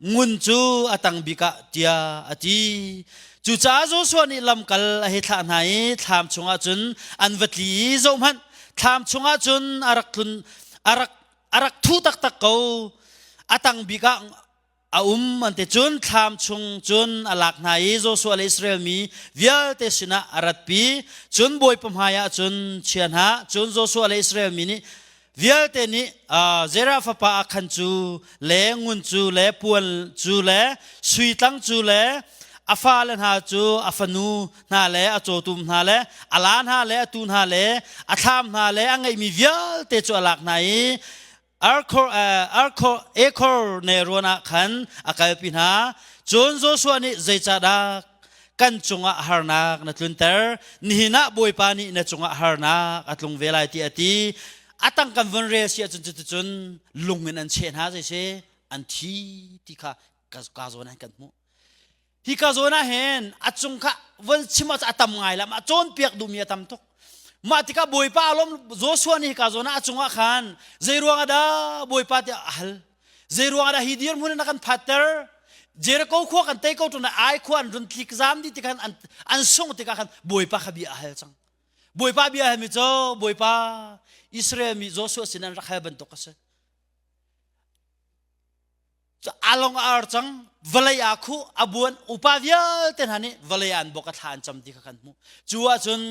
[SPEAKER 1] ngun cu a tang bik ah tiah a ti. Cucaah Joshua nih lamkal a hei thlah hna i thlam chungah cun an va tli i zohhmanh thlam chungah cun a rak tlun a rak a rak thu taktak ko. A tang bik ah a um an ti cun thlam chung cun a lak hna i Joshua le Israel mi vialte sinah a ratpi cun Bawipa hmaiah cun chia hna cun Joshua le Israel mi nih vialte nih Zerah fapa Akhan cu le ngun cu le puan cu le sui tlang cu le a fale hna cu a fanu hna le a cawtum hna le a la hna le a tu hna le a thlam hna le a ngeihmi vialte cu a lak hna i Arkhor, Arkhor, Ekhor nelrawn ah khan a kalpi hna. Cun Joshua nih zeicahdah kan cungah harnak na tlunter? Nihin ah Bawipa nih na cungah harnak a tlung ve lai ti a ti. A tang kan vun rel si ahcun cuticun lung in an cheh hna zei si an thi ti kha ka zawn ah kan hmuh. Hi ka zawn ah hin a cung kha von chim ah a tam ngai la mah cawnpiak duhmi a tam tuk. Mah tikah Bawipa alom Joshua nih hika zawn ah a cungah khan zei ruang ah dah Bawipa tiah a hal. Zei ruang ah dah hi dirhmun in a kan phatter? Jericho khua kan tei ko ṭung ai khua an run tlik zam dih tikhan an, an sungh tikah khan Bawipa kha bia a hal cang. Bawipa bia halmi cu Bawipa Israel mi Joshua sin an rak hal bantuk a si. Along a ar cang vawlei aa khuh a buan upa vialte hna nih vawlei an bok a thla an cam ti kha kan hmuh cu ahcun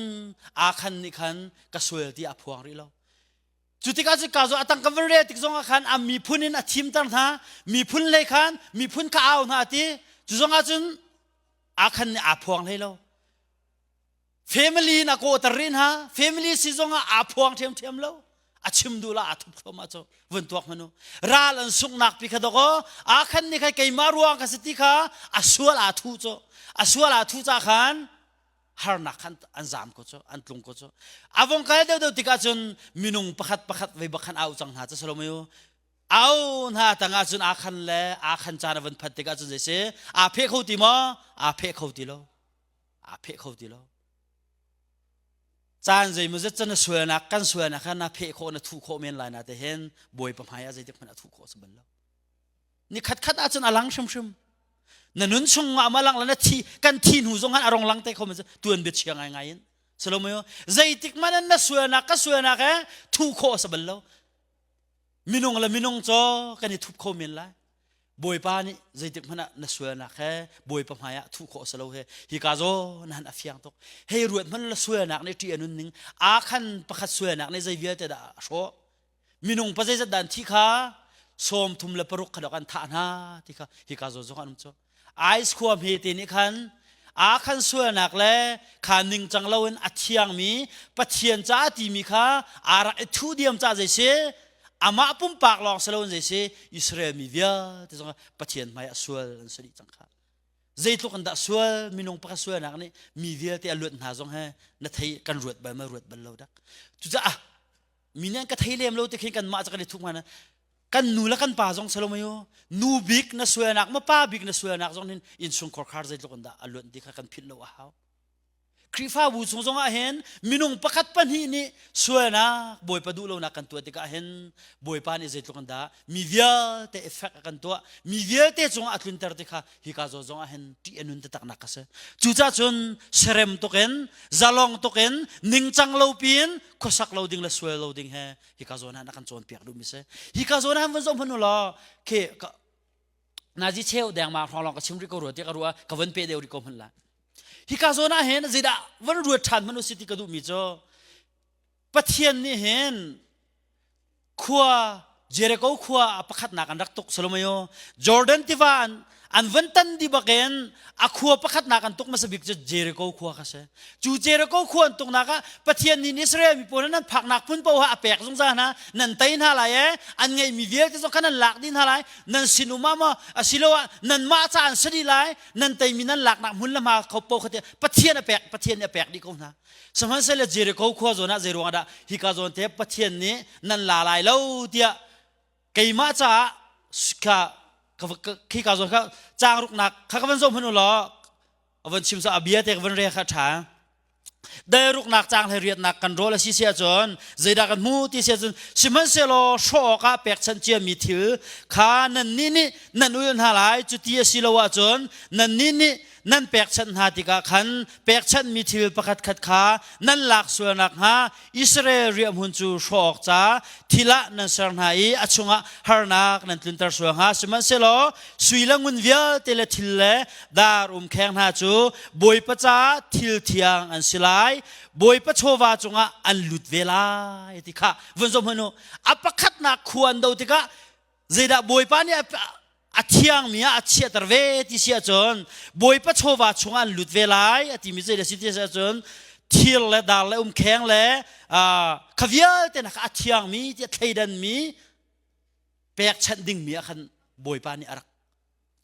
[SPEAKER 1] aa khan nih khan ka sual ti a phuang rih lo cu tikah cu ka zo atang ka van rel tik zong ah khan a miphun in a thimter hna miphun lei khan miphun kha au hna ti cu zong ahcun aa khan nih aa phuang hlei lo Family in a kawhter rih hna. Family si zongah aa phuang ṭhiamṭhiam lo. A chim duh la aa thup thluahmah cu vun tuak hmanh u. Ral an sunghnak pi kha dok aw aa khan nih khan keimah ruang ka si ti kha a sual aa thu cu. A sual aa thu ca khan harnak khan an zaam ko cu an tlung ko cu. A vong kal deuhdeuh tikah cun minung pakhat pakhat vei bak khan au cang hna cu salomayu. Au hna tangah cun aa khan le aa khan caan a vun phat tikah cun zei si aa pheh kho ti maw? Aa pheh kho ti lo. Aa pheh kho ti lo. Caan zeimawzet cu na sualnak kan sualnak kha na pheh khawh na thuh khawh men lai na te hin Bawipa hmai ah zeitik hmanh a thuh khawh si bal lo. Ni khat khat ahcun a lang hrimhrim. Na nun chung ah ma lang la na thi kan thi hnu zong han a rong lang te kho men tuan bia chia ngai ngai in. Salomayo zeitik man na sualnak ka sualnak he thuh khawh a si bal lo. Minung le minung cu kan i thup kho men lai. Bawipa nih zeitik hmanh ah na sualnak he Bawipa hmai ah thuh khawh a si lo he hika zaw na han a fiang tuk. Hei ruat hmanh la sualnak nih ṭih a nun ning aa khan pakhat sualnak nih zei vialte dah a hrawh. Minung pa zeizat dah an thi kha 36 kha dok an thah hna ti kha hika zaw zong an um cu. Ais khua hmete nih khan aa khan sualnak le kha ningcang loin a thiangmi Pathian caah timi kha aa rak i thuh diam caah zei si amah pumpak lawng si loin zei si Israel mi vialte zong Pathian hmai ah sual an si dih cang kha. Zeitluk in dah sual minung pakhat sualnak nih mi vialte a luat hna zong he na thei kan ruat bal ma ruat bal lo dak. Cucaah. Mi nih an ka thei lem lo ti khin kanmah cu kan i thup hnga kan nu le kan pa zong salomayo nu bik na sualnak ma pa bik na sualnak zong hin innchungkhar khar zeitluk in dah a luan ti kha kan philh lo a hau. Khrihfabu chung zong ah hin minung pakhat pahnih nih sualnak Bawipa duh lonak kan tuah tikah hin Bawipa nih zeitluk in dah mi vialte effect a kan tuah mi vialte cungah a tlunter ti kha hika zawn zong ah hin ṭih a nun taktaknak a si. Cucaah cun serem tukin zalong tukin ningcang lo piin khuasak lo ding le sual lo ding he hika zawn ah na kan cawnpiak duhmi si. Hika zawn ah van zoh hmanh u law khi nazi cheu dengmang hrawng lawng ka chim rih ko rua ti ka ruah ka von pe deuh rih ko hmanh la. Hika zawn ah hin zeidah van ruat ṭhan hmanh usih ti ka duhmi cu Pathian nih hin khua Jericho khua a pakhatnak an rak tuk Salomayo Jordan tiva an an van tan di bakin a khua pakhatnak an tuk hmasa bik cu Jericho khua kha si cu Jericho khua an tuknak ah Pathian nih Israel mi pawl nan phaknak phun paoh ah a pek zungzal hna nan tei hna lai e an ngeihmi vialte zong kha nan lak dih hna lai nan sinum ah maw asiloah nanmah ca an si dih lai nan teimi nan laknak hmun le hma kho po kha Pathian a pek Pathian nih a pek dih ko hna sihmanhsehlaw Jericho khua zawn ah zei ruangah dah hika zawn te Pathian nih nan la lai lo tiah keimah caah kha khika zawn kha caang ruknak kha ka van zoh hmanh u law a van chim sa a bia te ka van re kha ṭha Dairuknak caang hlei riatnak kan rawl a si si ahcun zeidah kan hmu ti si ahcun sihmanhsehlaw hrawh awkah pekchanh ciami thil kha nannih nih nan ul hna lai cuti a si lo ahcun nannih nih nan pekchanh hna tikah khan pekchanhmi thil pakhatkhat kha nan lak sual nakhnga Israel riahhmun cu hrawh awk ca thil ah nan ser hna i a chungah harnak nan tlunter sual hnga sihmanhsehlaw sui le ngun vialte le thil le dar umkheng hna cu Bawipa caah thil thiang an si lai Bawipa chawva cungah an lut ve lai ti kha vun zoh hmanh u a pakhatnak khua an do tikah zeidah Bawipa nih a thiangmi ah a chiahter ve ti si ahcun Bawipa chawva chungah an lut ve lai a timi zeidah si ti si ahcun thir le dar le umkheng le kha vialte na kha a thiangmi tiah thleidanmi pekchanh dingmi ah khan Bawipa nih a rak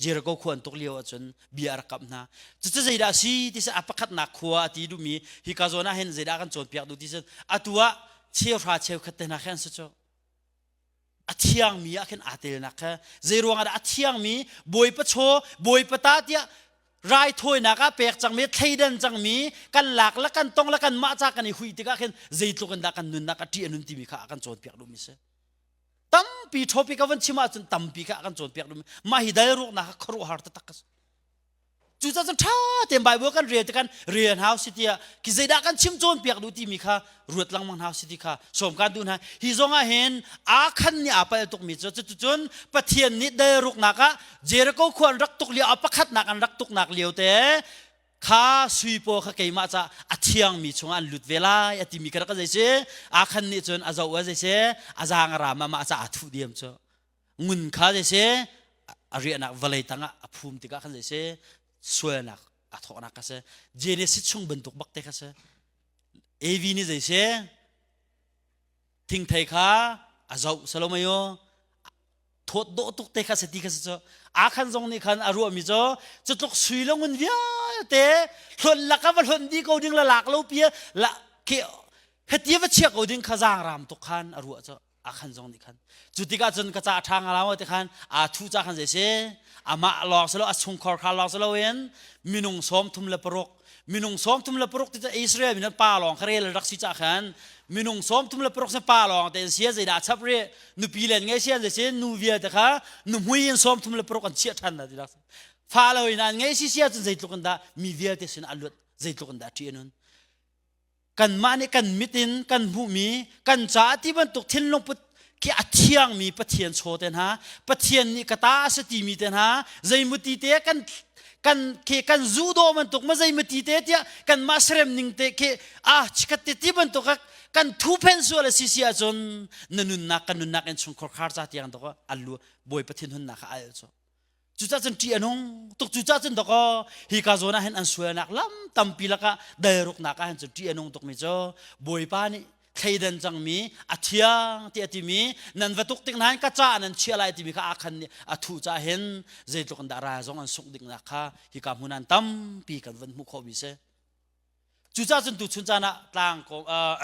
[SPEAKER 1] Jericho khua an tuk lio ahcun bia a rak kamh hna. Cucu zeidah a si ti a pakhatnak khua a ti duhmi hika zawn ah hin zeidah kan cawnpiak duh ti si atu ah cheuhra cheukhat te hna khin si cu a thiangmi ah khin aa telnak kha zei ruangah dah a thiangmi bawipa chaw bawipa ta tiah raithawinak ah pek cangmi thleidan cangmi kan lak le kan tong le kan mah ca kan i hui tikah khin zeitluk in dah kan nunnak a ṭih a nun timi kha a kan cawnpiak duhmi si. Tampi topic a van chim ahcun tampi kha a kan cawnpiak duhmi mah hi dairuknak kha khuaruahhar taktak ka si. Cucaah cun ṭha tein Bible kan rel tikhan rel hna usih tiah khi zeidah kan chim cawnpiak duh timi kha ruat lengmang hna usih ti kha sawm kan duh hna. Hi zong ah hin aa khan nih aa palh tukmi cu cuticun Pathian nih dairuknak ah Jericho khua an rak tuk lio a pakhatnak an rak tuknak lio te kha sui paw kha keimah ca a thiangmi chungah an lut ve lai a timi kha rak zei si akhan nih cun a zoh a zei si a zaang a ram ah mah ca aa thuh diam cu ngun kha zei si a riahnak vawlei tangah a phum tikah khan zei si sualnak a thawknak kha si Genesis chung bantuk bak te kha si Evi nih zei si thingthei kha a zoh salomayo thawt dawh tuk te kha si ti kha si cu akhan zong nih khan a ruahmi cu cu tluk sui le ngun vialte hlonh laka va hlonh dih ko ding la lak lo pia la ke heti va chia ko ding kha zaang ram tuk khan a ruah cu akhan zong nih khan cu tikah cun ka ca ṭha nga lo te khan aa thu ca khan zei si amah lawng si lo a chungkhor kha lawng si loin minung 36 minung 36 ti cu Israel min pa lawng kha rel rak si ca khan minung 36 se pa lawng te sia zeidah chap ri nupi len ngei sian zei nu vialte kha nuhmui in 36 an chiah than na ti rak fa lo in an ngei si sia cun zeitluk in dah mi vialte sin a luat zeitluk in dah ṭih anun kanmah nih kan mit in kan hmuhmi kan caah ti bantuk thinlung put khi a thiangmi Pathian chaw te hna Pathian nih ka ta a si timi te hna zeimuti te kan kan khi kan zu dawh bantuk ma zeimuti te tiah kanmah serem ning te khi ah chikat te ti bantuk kan thu phen sual a si si ahcun na nunnak kan nunnak in chungkhar khar ca tiang dok a lu bawi pathin hunnak kha al cu Cucaah cun ṭih a nung tuk cucaah cun dakaw hika zawn ah hin an sualnak lam tampi lakah dalruknak ah hin cun ṭih a nung tukmi cu Bawipa nih thleidan cangmi a thiang ti a timi nan va tuk tik nain ka ca nan chiah lai timi kha akhan nih a thuh caah hin zeitluk in dah ral zong an sungh dingnak kha hika hmun an tampi kan van hmuh khawhmi si. Cucaah cun tuchun caan ah tlang ko uh,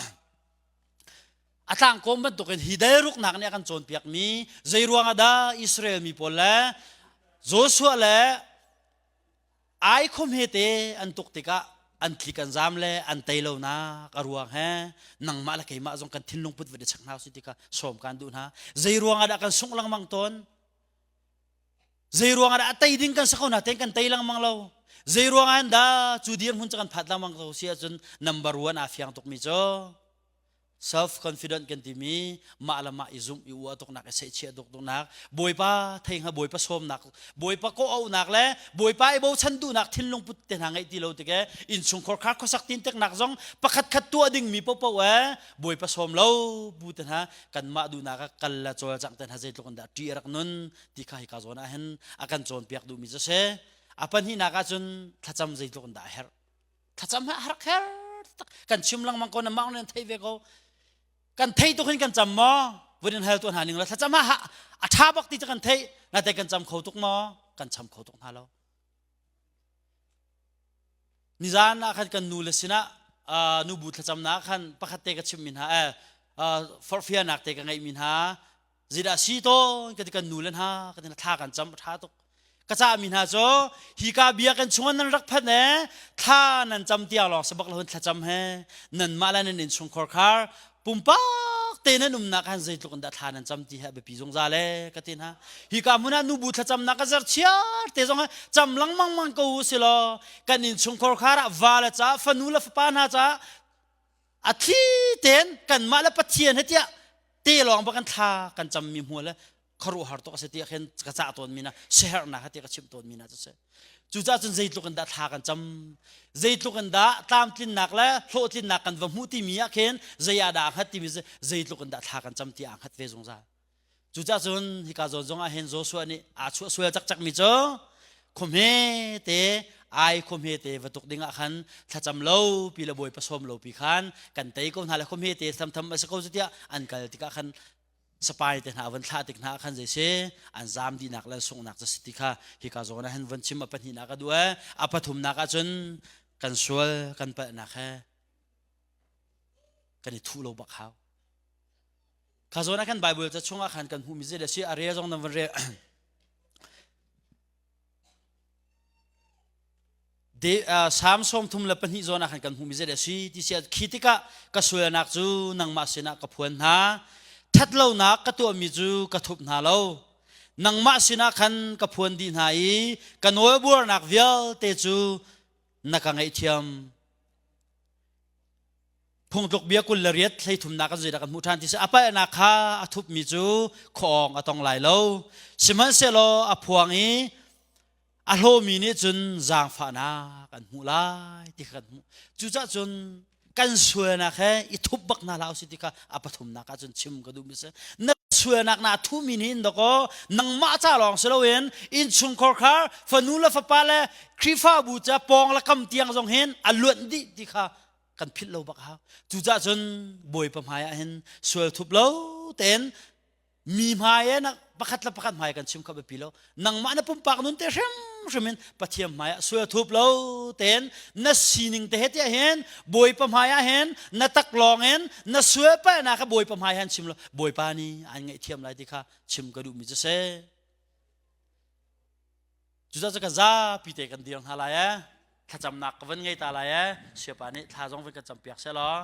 [SPEAKER 1] A tlangkawm bantukin hi delruknak nih a kan cawnpiakmi zei ruangah dah Israel mi pawl le Joshua le Ai khom he te an tuk tikah an tlik an zam le an tei lonak a ruang he nangmah le keimah zong kan thinlung put va i chek hna usih ti kha sawm kan duh hna. Zei ruangah dah kan sungh lengmang tawn? Zei ruangah dah a tei ding kan si ko na tein kan tei lengmang lo? Zei ruangah dah cu dirhmun cu kan phat lengmang ko si ahcun number one aa fiang tukmi cu self confident kan timi mah le mah i zumh i uah tuknak i seihchiah tuk tuknak bawipa thei hnga bawipa sawmnak bawipa kawh auhnak le bawipa i bochan duhnak thinlung put te hna ngeih ti lo tik e innchungkhar khar khuasak tin teknak zong pakhat khat tuah ding mi popo e bawipa sawm lo bu te hna kanmah duhnak ah kal la cawlcangh te hna zeitluk in dah ṭih a rak nun ti kha hika zawn ah hin a kan cawnpiak duhmi cu si. A pahnihnak ah cun thlacam zeitluk in dah a herh. Thlacam hi a har kher tak. Kan chim lengmang ko na mah nan thei ve ko. Kan thei tuk hin kan cam maw? Vun in hal tu hna ning la thlacam ha a ṭha bak ti cu kan theih. Na te kan cam kho tuk maw? Kan cham kho tuk hna lo. Nizan ah khan kan nu le sinah nubu thlacamnak khan pakhat te ka chimmi hna eh forhfialnak te ka ngeihmi hna zeidah si tawn ka ti kan nu le hna ka ti thla kan cam a tha tuk ka cahmi hna cu hika bia kan chungah nan rak phanh e thla nan cam tiang lawng sabak lo thlacam he nanmah le nan innchungkhar khar pumpak te nan umnak han zeitluk in dah thla nan cam ti hi a biapi zungzal e ka ti hna hika hmun ah nubu thlacamnak ka zer chiar te zong cam lengmang mang ko u si law kan innchungkhar khar ah va le ca fanu le fapa hna ca a thli ten kanmah le Pathian he tiah te lawng ba kan thla kan cammi hmual le khuaruahhar tuk a si tiah khin ka cah tawn mi na siaherhnak ha tiah ka chimh tawn mi na cu si cucaah cun zeitluk in dah thla kan cam zeitluk in dah tlamtlinnak le hlawhtlinnak kan va hmuh timi ah khin zei ah dah aa hngat timi zeitluk in dah thla kan cam ti aa hngat ve zungzal cucaah cun hika zawn zong ah hin Joshua nih aa chuah sual cakcak mi cu khuahme te ai khuahme te va tuk ding ah khan thlacam lo pi le bawipa sawm lo pi khan kan tei ko hna le khuahme te thamtham a si ko cu tiah an kal tikah khan sapai te hna van thlah tik hna khan zei si an zam dihnak le sunghnak cu si ti kha hika zawn ah hin van chim a pahnihnak a duh e a pathumnak ah cun kan sual kan palhnak he kan i thuh lo bak hau kha zawn ah khan Bible ca chungah khan kan hmuhmi zei le si a rel zong nan van rel Salm 32 zawn ah khan kan hmuhmi zei a si ti si khi tikah ka sualnak cu nangmah sinah ka phuan hna ṭhatlonak ka tuahmi cu ka thup hna lo nangmah sinah khan ka phuan dih hna i ka nawlbuarnak vialte cu na ka ngaihthiam phungtluk bia 28 hleithumnak kan zeidah kan hmuh ṭhan ti si a palhnak kha a thupmi cu khuaawng a tong lai lo sihmanhsehlaw a phuang i a hlawmi nih cun zaangfahnak an hmuh lai ti kha kan hmuh cucaah cun kan sualnak he i thup bak hna hlah usih ti kha a pathumnak ah cun chim ka duhmi si na sualnak naa thuhmi nih in dakaw nangmah ca lawng si loin innchungkhar khar fanu le fapa le Khrihfabu ca pawng le kam tiang zong hin a luanh dih ti kha kan philh lo bak hau cucaah cun Bawipa hmai ah hin sual thup lo tein mi hmai e na pakhat le pakhat hmai kan chim kha biapi lo nangmah na pumpak nun te hrimhrim in Pathian hmai ah sual thup lo tein na sining te he tiah hin Bawipa hmai ah hin na taklawng in na sual palhnak kha Bawipa hmai han chim lo Bawipa nih an ngaihthiam lai ti kha chim ka duhmi cu si cucaah cu kan zapi te kan dir hna lai e thlacamnak ka van ngei ta lai e siapa nih thla zong van kan campiak seh law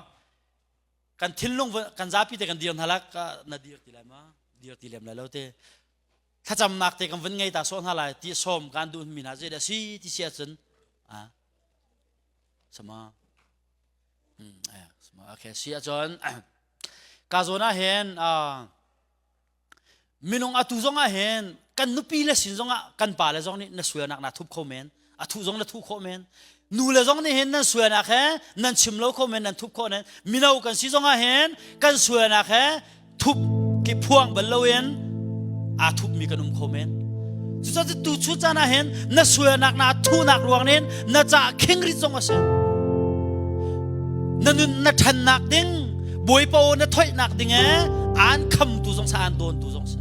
[SPEAKER 1] kan thinlung kan zapi te kan dir hna la na dir ti lai ma dir ti lem lai lo te thlacamnak te kan vun ngei ta sawh hna lai ti sawm kan duh mi hna zei dah si ti si ahcun a sama hmm sama okay si ahcun ka zawn ah hin Minung atu zong ah hin kan nupi le sin zong ah kan pa le zong nih na sualnak naa thup kho men a thuh zong na thuh khawh men nu le zong nih hin nan sualnak he nan chim lo kho men nan thup khawh men mino kan si zong ah hin kan sualnak he thup ki phuang bal loin aa thupmi kan um kho men cucaah tu chu caan ah hin na sualnak na thuhnak ruang in na ca khingrit zong a si na nun na ṭhannak ding bawipa aw na thoihnak ding e aan khamtu zong sa aan dawntu zong si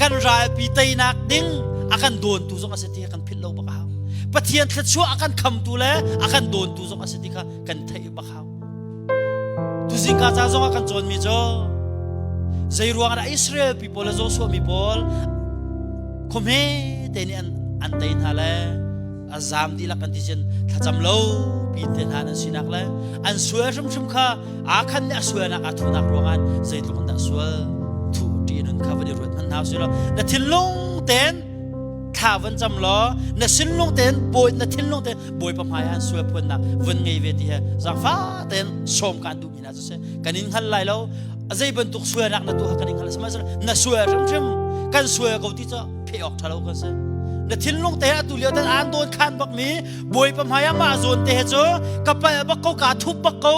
[SPEAKER 1] kan ralpi teinak ding a kan dawntu zong a si ti kan philh lo bak a hau Pathian thluachuah a kan khamtu le a kan dawntu zong a si ti kha kan theih bak hau. Tuzingka ca zongah kan cawnmi cu zei ruang dah Israel people le Joshua mi pawl khuahme te nih an tei hna le a zaam dihlak kan ti cun thlacam lo pi te hna an sinak le an sual hrimhrim kha aa khan nih a sualnak aa thuhnak ruangah zeitluk in dah sual thuh ṭi nun kha van i ruat hmanh hna usih law na thinlung ten thla van cam law na sinlung ten bawi na thinlung ten bawipa hmai ah sual phuannak vun ngei ve ti he zaangfah ten sawm kaan duhmi hna cu si kan in hngal lai lo zei bantuk sualnak na tuah kan in hngal sihmanhsehlaw na sual hrimhrim kan sual ko ti cu pheh awk ṭha lo kan si na thinlung te atu lio tan aan dawn khan bak mi bawipa hmai ah mah zawn te he cu ka palh bak ko ka thup bak ko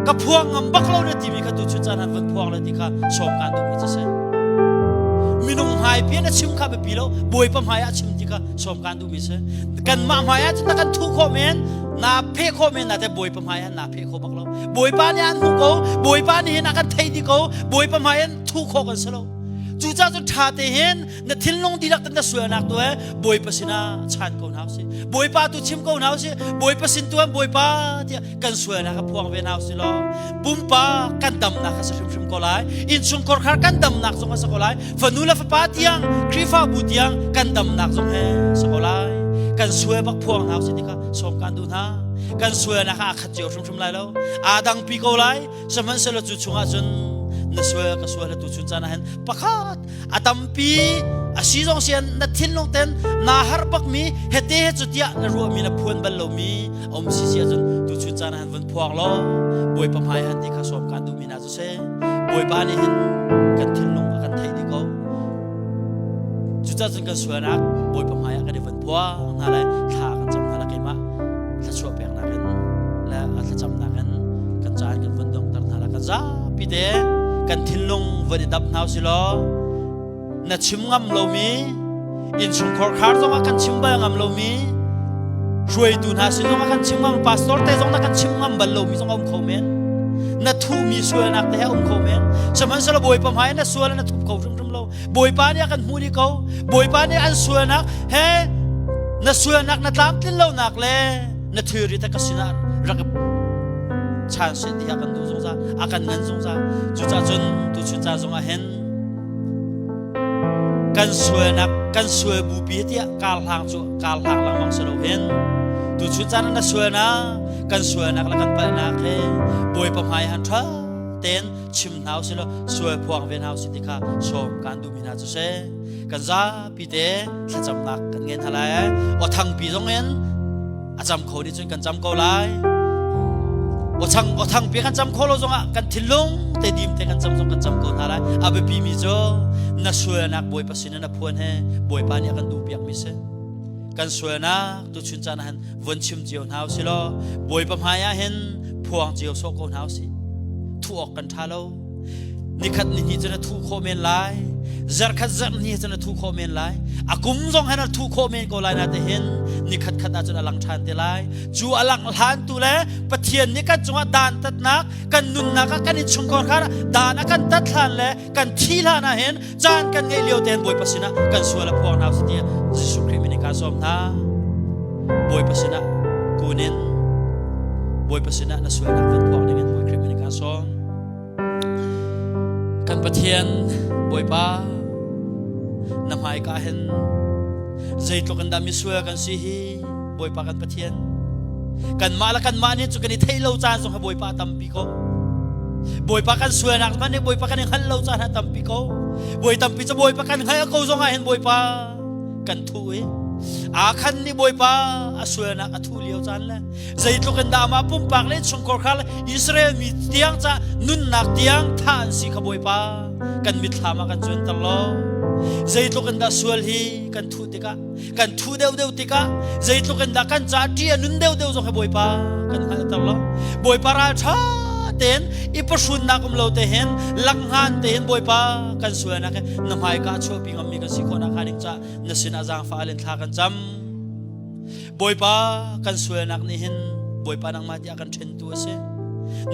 [SPEAKER 1] ka phuang ngam bak lo na timi kha tu chun caan han van phuang le ti kha sawm kaan duhmi cu si minung hmai pi na chim kha biapi lo bawipa hmai ah chim ti kha sawm kaan duhmi si kanmah hmai ah cun na kan thuh khawh men na pheh khawh men na te bawipa hmai ah na pheh kho bak lo bawipa nih an hmuh ko bawipa nih hin a kan thei dih ko bawipa hmai in thuh khawh kan si lo cucaah cun ṭha te hin na thinlung dihlak ten na sualnak tu he bawipa sinah chan ko hna usih bawipa tu chim ko hna usih bawipa sin tu bawipa tiah kan sualnak a phuang ve hna usih law pumpa kan damnak kha si hrimhrim ko lai innchungkhar khar kan damnak zong a si ko lai fanu le fapa tiang Khrihfabu tiang kan damnak zong he si ko lai kan sual bak phuang hna usih ti kha sawm kan duh hna kan sualnak kha aa khat cio hrimhrim lai lo aa dangpi ko lai sihmanhsehlaw cu chungah cun na sual ka sual tu chun caan ah hin pakhat a tampi a si zong sian na thinlung ten naa har bakmi hete he cu tiah na ruahmi na phuan bal lomi a um si si ahcun tu chun caan ah hin vun phuang law bawipa hmai han ti kha sawm kaan duhmi hna cu si bawipa nih hin kan thinlung a kan theih dih ko cucaah cun kan sualnak bawipa hmai ah kan i vun phuang hna lai thla kan cam hna lai keimah thluachuah peknak in le thlacamnak in kan caan kan vun donghter hna lai kan zapi te kan thinlung vun i dap hna usih law na chim ngam lomi innchungkhar khar zongah kan chim bal ngam lomi hruaitu hna sin zongah kan chim ngam pastor te zong na kan chim ngam bal lomi zong a um kho men na thuhmi sualnak te he um kho men sihmanhsehlaw bawipa hmai na sual na thup kho hrimhrim lo Bawipa nih a kan hmuh dih ko. Bawipa nih an sualnak he na sualnak na tlamtlin lonak le na thilri te ka sinah rak chan seh ti a kan duh zungzal a kan ngan zungzal cucaah cun tuchun ca zongah hin kan sualnak kan sual bupi tiah kar hlang cu kar hlang lengmang si lo hin tuchun caan na sualnak kan sualnak le kan palhnak he bawipa hmai han ṭha tein chim hna usih law sual phuang ve hna usih ti kha sawm kan duhmi hna cu si kan zapi te thlacamnak kan ngei hna lai aw thangpi zong in a cam kho nih cun kan cam ko lai aw thang aw thangpi kan cam kho lo zongah kan thinlung te dim te kan cam zong kan cam ko hna lai a biapi mi cu na sualnak bawipa sin na phuan he bawipa nih a kan duhpiak mi si kan sualnak tu chun caan ah hin vun chim cio hna usih law bawipa hmai ah hin phuang cio sawh ko hna usih thuh awk kan ṭha lo nikhat ni hnih cu na thuh khawh men lai zarkhat zarh hnih cu na thuh khawh men lai a kum zong hin na thuh khawh men ko lai na te hin nikhat khat ah cun a lang ṭhan te lai cu a lang hlan tu le Pathian nih kan cungah dan tatnak kan nunnak ah kan innchungkhar kha dan a kan tat hlan le kan thi hlan ah hin caan kan ngeih lio tein Bawipa sinah kan sual a phuang hna usih tiah Jesuh Khrih min in kaan sawm hna. Bawipa sinah kun in Bawipa sinah na sualnak van phuang dingin Bawi Khrih min in kaan sawm. Kan Pathian Bawipa na hmaika hin zeitluk in dah misual kan si hi Bawipa kan Pathian kanmah le kanmah nih cu kan i theih lo caan zong hi Bawipa a tampi ko Bawipa kan sualnak hmanh nih Bawipa kan i hngalh lo caan a tampi ko Bawi tampi cu Bawipa kan hngalh ko zong ah hin Bawipa kan thu i aa khan nih Bawipa a sualnak a thu lio caan le zeitluk in dah amah pumpak le chungkhar kha le Israel mi tiang ca nunnak tiang tha an si kha Bawipa kan mitthlam ah kan cuanter lo zeitluk in dah sual hi kan thuh tikah kan thu deuhdeuh tikah zeitluk in dah kan ca ṭih a nun deuhdeuh zong hi Bawipa kan hngalhter lo Bawipa ral ṭha tein i pahrunnak um lo te hin langhngan te hin Bawipa kan sualnak hi na hmaika a chuahpi ngammi kan si khawhnak hnga ding caah na sinah zaangfah in thla kan cam Bawipa kan sualnak nih hin Bawipa nangmah tiah kan ṭhentu a si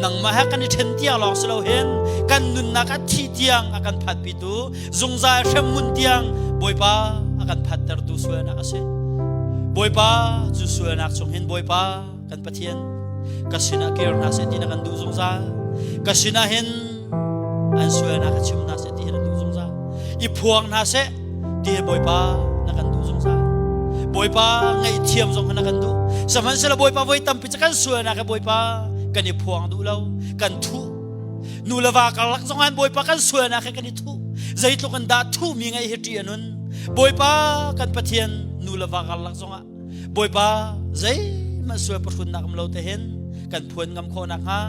[SPEAKER 1] nangmah he kan i ṭhen tiang lawng si lo hin kan nunnak a thih tiang a kan phatpitu zungzal hremhmun tiang Bawipa a kan phattertu sualnak a si Bawipa cu sualnak chung hin Bawipa kan Pathian ka sinah kir hna seh ti na kan duh zungzal. Ka sinah hin an sualnak kha chim hna seh ti hi na duh zungzal. I phuang hna seh ti hi Bawipa na kan duh zungzal. Bawipa ngaihthiam zong kha na kan duh. Sihmanhsehlaw Bawipa voi tampi cu kan sualnak hi Bawipa kan i phuang duh lo, kan thuh. Nu le va karlak zong ah Bawipa kan sualnak hi kan i thuh. Zeitluk in dah thuhmi ngeih hi ṭih a nun. Bawipa kan Pathian nu le va karlak zongah Bawipa zeihmanh sual pahrunnak um lo te hin kan phuan ngam khawh nakhnga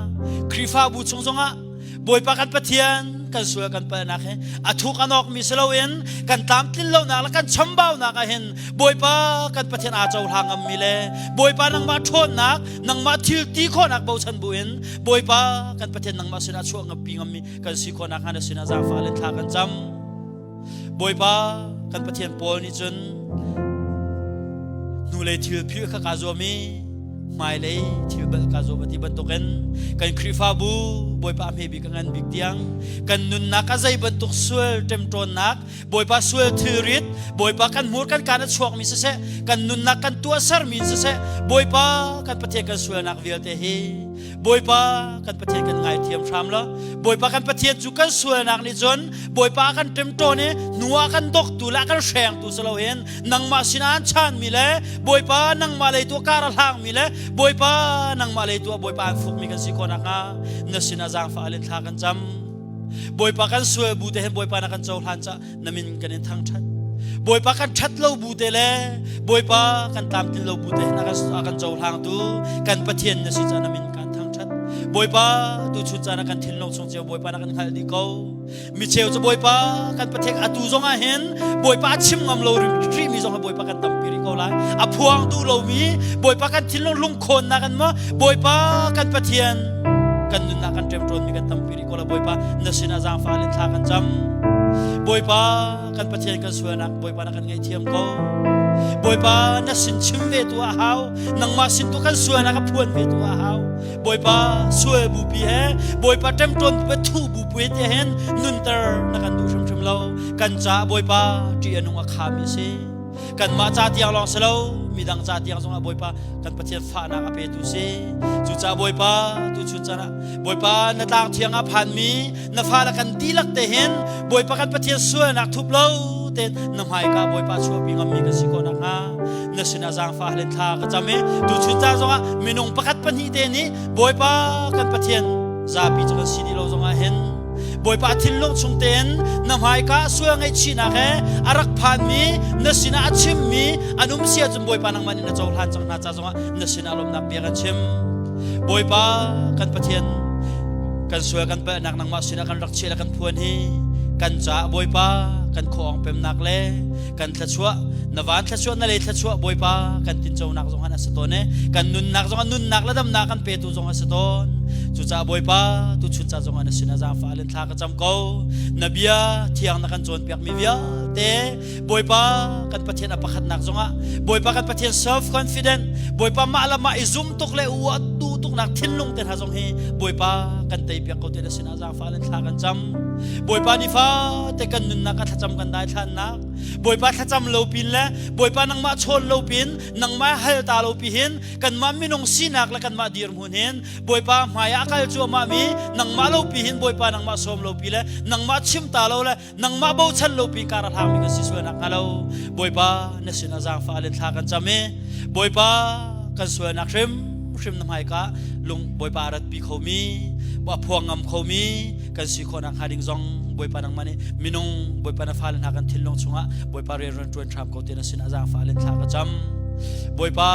[SPEAKER 1] Khrihfabu chung zongah Bawipa kan Pathian kan sual kan palhnak hi a thuk a nawkmi si loin kan tlamtlin lonak le kan chambaunak ah hin Bawipa kan Pathian aa cohlang ngammi le Bawipa nangmah ṭhawnnak nangmah thil ti khawhnak bochan buin Bawipa kan Pathian nangmah sinah chuah ngampi ngammi kan si khawh nakhnga na sinah zaangfah le thla kan cam. Bawipa kan Pathian Paul nih cun hnulei thil philh kha kaa zuam i hmailei thil bal kaa zuam a ti bantukin kan Khrihfabu Bawipa a hme bik a ngan bik tiang kan nunnak a zei bantuk sual ṭemṭawnnak Bawipa sual thilrit Bawipa kan hmur kan kaan a chuakmi siseh kan nunnak kan tuahsermi siseh Bawipa kan Pathian kan sualnak vialte hi Bawipa kan Pathian kan ngaithiam hram lo. Bawipa kan Pathian cu kan sualnak nih cun Bawipa kan ṭemṭawn i hnu ah kan doktu le kan hrengtu si loin nangmah sinah an chanmi le Bawipa nangmah lei tu kar a hlangmi le Bawipa nangmah lei tu ah Bawipa an fukmi kan si khawh nakhnga na sinah zaangfah alin thla kan cam. Bawipa kan sual bu te hin Bawipa na kan cohlan ca na min kan in thangṭhat. Bawipa kan ṭhat lo bu te le Bawipa kan tlamtlin lo bu te hin a kan cohlangtu kan Pathian na si ca na min kan thangṭhat. Bawipa tu chun caan ah kan thinlung chung cio Bawipa na kan hngalh dih ko. Mi cheu cu Bawipa kan Pathian atu zong ah hin Bawipa a chim ngam lo rihmi zong ah Bawipa kan tampi rih ko lai. A phuang duh lomi Bawipa kan thinlung lungkhawnnak an maw Bawipa kan Pathian kan nunnak kan ṭemṭawnmi kan tampi rih ko la Bawipa na sinah zaangfah in thla kan cam. Bawipa kan Pathian kan sualnak Bawipa na kan ngaihthiam ko. Bawipa na sin chim ve tu a hau. Nangmah sin tu kan sualnak a phuan ve tu a hau. Bawipa sual bupi he Bawipa ṭemṭawn bu thu bupi he tiah hin nunter na kan duh hrimhrim lo. Kan caah Bawipa ṭih a nung a khami a si. Kanmah ca tiang lawng si lo, midang ca tiang zongah Bawipa kan Pathian fahnak a petu si. Cucaah Bawipa tu chun caan ah Bawipa na tlang thiang ah phanmi na fale kan dihlak te hin Bawipa kan Pathian sualnak thup lo tein na hmaika Bawipa chuahpi ngammi kan si khawh nakhnga na sinah zaangfah hal in thla ka cam i tu chun caan zongah minung pakhat pahnih te nih Bawipa kan Pathian zapi cu kan si dih lo zongah hin Bawipa thinlung chung tein na hmaika sual ngaihchihnak he a rak phanmi na sinah a chimmi an um si ahcun Bawipa nangmah nih na cohlan cang hna ca zongah na sinah lawmhnak bia kan chim. Bawipa kan Pathian kan sual kan palhnak nangmah sinah kan rak chiah le kan phuan hi kan caah Bawipa kan khuaawng pemnak le kan thluachuah na van thluachuah na lei thluachuah Bawipa kan tinconak zong han a si tawn e kan nunnak zong nunnak le damnak kan petu zong a si tawn cucaah Bawipa tu chun ca zong ah na sinah zaangfah len thla ka cam ko na bia thiang na kan cawnpiak mi vialte Bawipa kan Pathian a pakhatnak zongah Bawipa kan Pathian self confident Bawipa mah le mah i zum tuk le uah tu tuknak thinlung te hna zong hi Bawipa kan tei piak ko te na sinah zaangfah len thla kan cam Bawipa nifa te kan nunnak a thlacam kan dai thlannak Bawipa thlacam lo pin le Bawipa nangmah chawn lo pin nangmah hal ta lo pi hin kanmah minung sinak le kanmah dirhmun hin Bawipa hmai ah kal cuahmah mi nangmah lo pi hin Bawipa nangmah sawm lo pi le nangmah chim ta lo le nangmah bochan lo pi kar a hlangmi kan si sual nak hnga lo Bawipa na sinah zaangfah len thla kan cam i Bawipa kan sualnak hrim hrim na hmaika lung Bawipa rat pi khomi a phuang ngam khomi kan si khawh nak hnga ding zong Bawipa nangmah nih minung Bawipa na fale hna kan thinlung chungah Bawipa rian ṭuan hram ko te na sinah zaangfah len thla ka cam Bawipa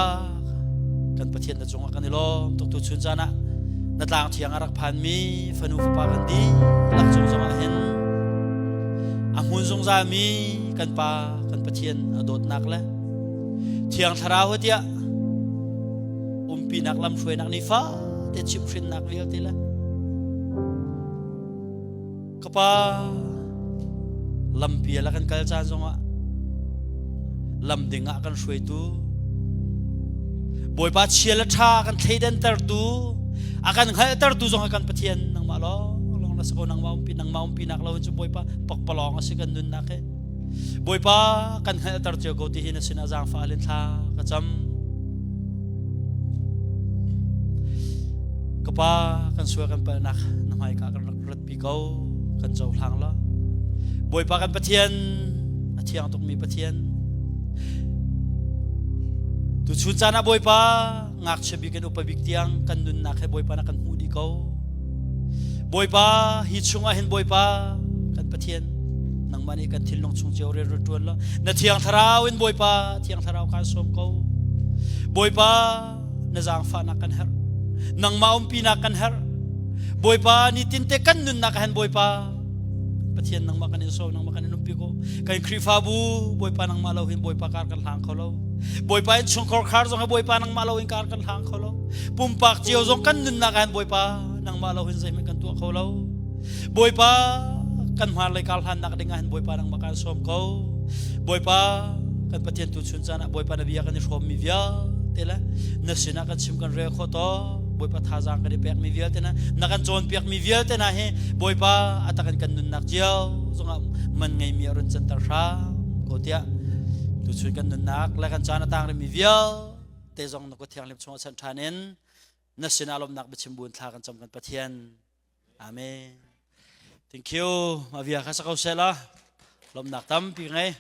[SPEAKER 1] kan Pathian na cungah kan i lawm tuk tu chun caan ah na tlang thiang a rak phanmi fanu fapa kan dihlak cung zongah hin a hmun zungzalmi kan pa kan Pathian a dawtnak le thiang thlarau tiah umpinak lamhruainak nifa te chimhhrinnak vialte le Ka pa lampi la kan kal caan zongah lam ding ah kan hruaitu Bawipa chia le ṭha kan thleidantertu a kan hngalhtertu zong kan Pathian nangmah lawng lawng na si ko nangmah umpi nangmah umpi nak lo cu Bawipa pakpalawng a si kan nunnak hi Bawipa kan hngalhter cio ko ti hi na sinah zaangfah alin thla ka cam. Ka pa kan sual kan palhnak na hmaika kan rak ratpi ko kan cohlang la. Bawipa kan Pathian a thiang tukmi Pathian Tuchun caan ah Bawipa ngakchia bik in upa bik tiang kan nunnak he Bawipa na kan hmuh dih ko. Bawipa hi chungah hin Bawipa kan Pathian nangmah nih kan thinlung chung cio rian rat ṭuan la na thiang thlarau in Bawipa thiang thlarau kaan sawm ko. Bawipa na zaangfahnak kan herh. Nangmah umpinak kan herh. Bawipa nitin te kan nunnak ah hin Bawipa Pathian nangmah kan in sawm nangmah kan in umpi ko. Kan Khrihfabu Bawipa nangmah lo hin Bawipa kar kan hlang kho lo. Bawipa in chungkhar khar zong hi Bawipa nangmah lo in kar kan hlang kho lo. Pumpak cio zong kan nunnak ah hin Bawipa nangmah lo hin zeihmanh kan tuah kho lo. Bawipa kan hmarlei kar hlannak ding ah hin Bawipa nangmah kan sawm ko. Bawipa kan Pathian tu chun caan ah Bawipa na bia kan i hrawmmi vialte le na sinah kan chim kan rel khawh to Bawipa thazaang kan i pekmi vialte na na kan cawnpiakmi vialte na hi Bawipa a tak in kan nunnak cio zongah man ngeimi a run canter hram ko tiah tuchun kan nunnak le kan caan a tang rihmi vialte zong na kut thianghlim chungah chanh ṭhan in na sinah lawmhnak biachim buin thla kan cam kan Pathian. Amen. Thank you. Ma bia kha sa ko seh la. Lawmhnak tampi ngei.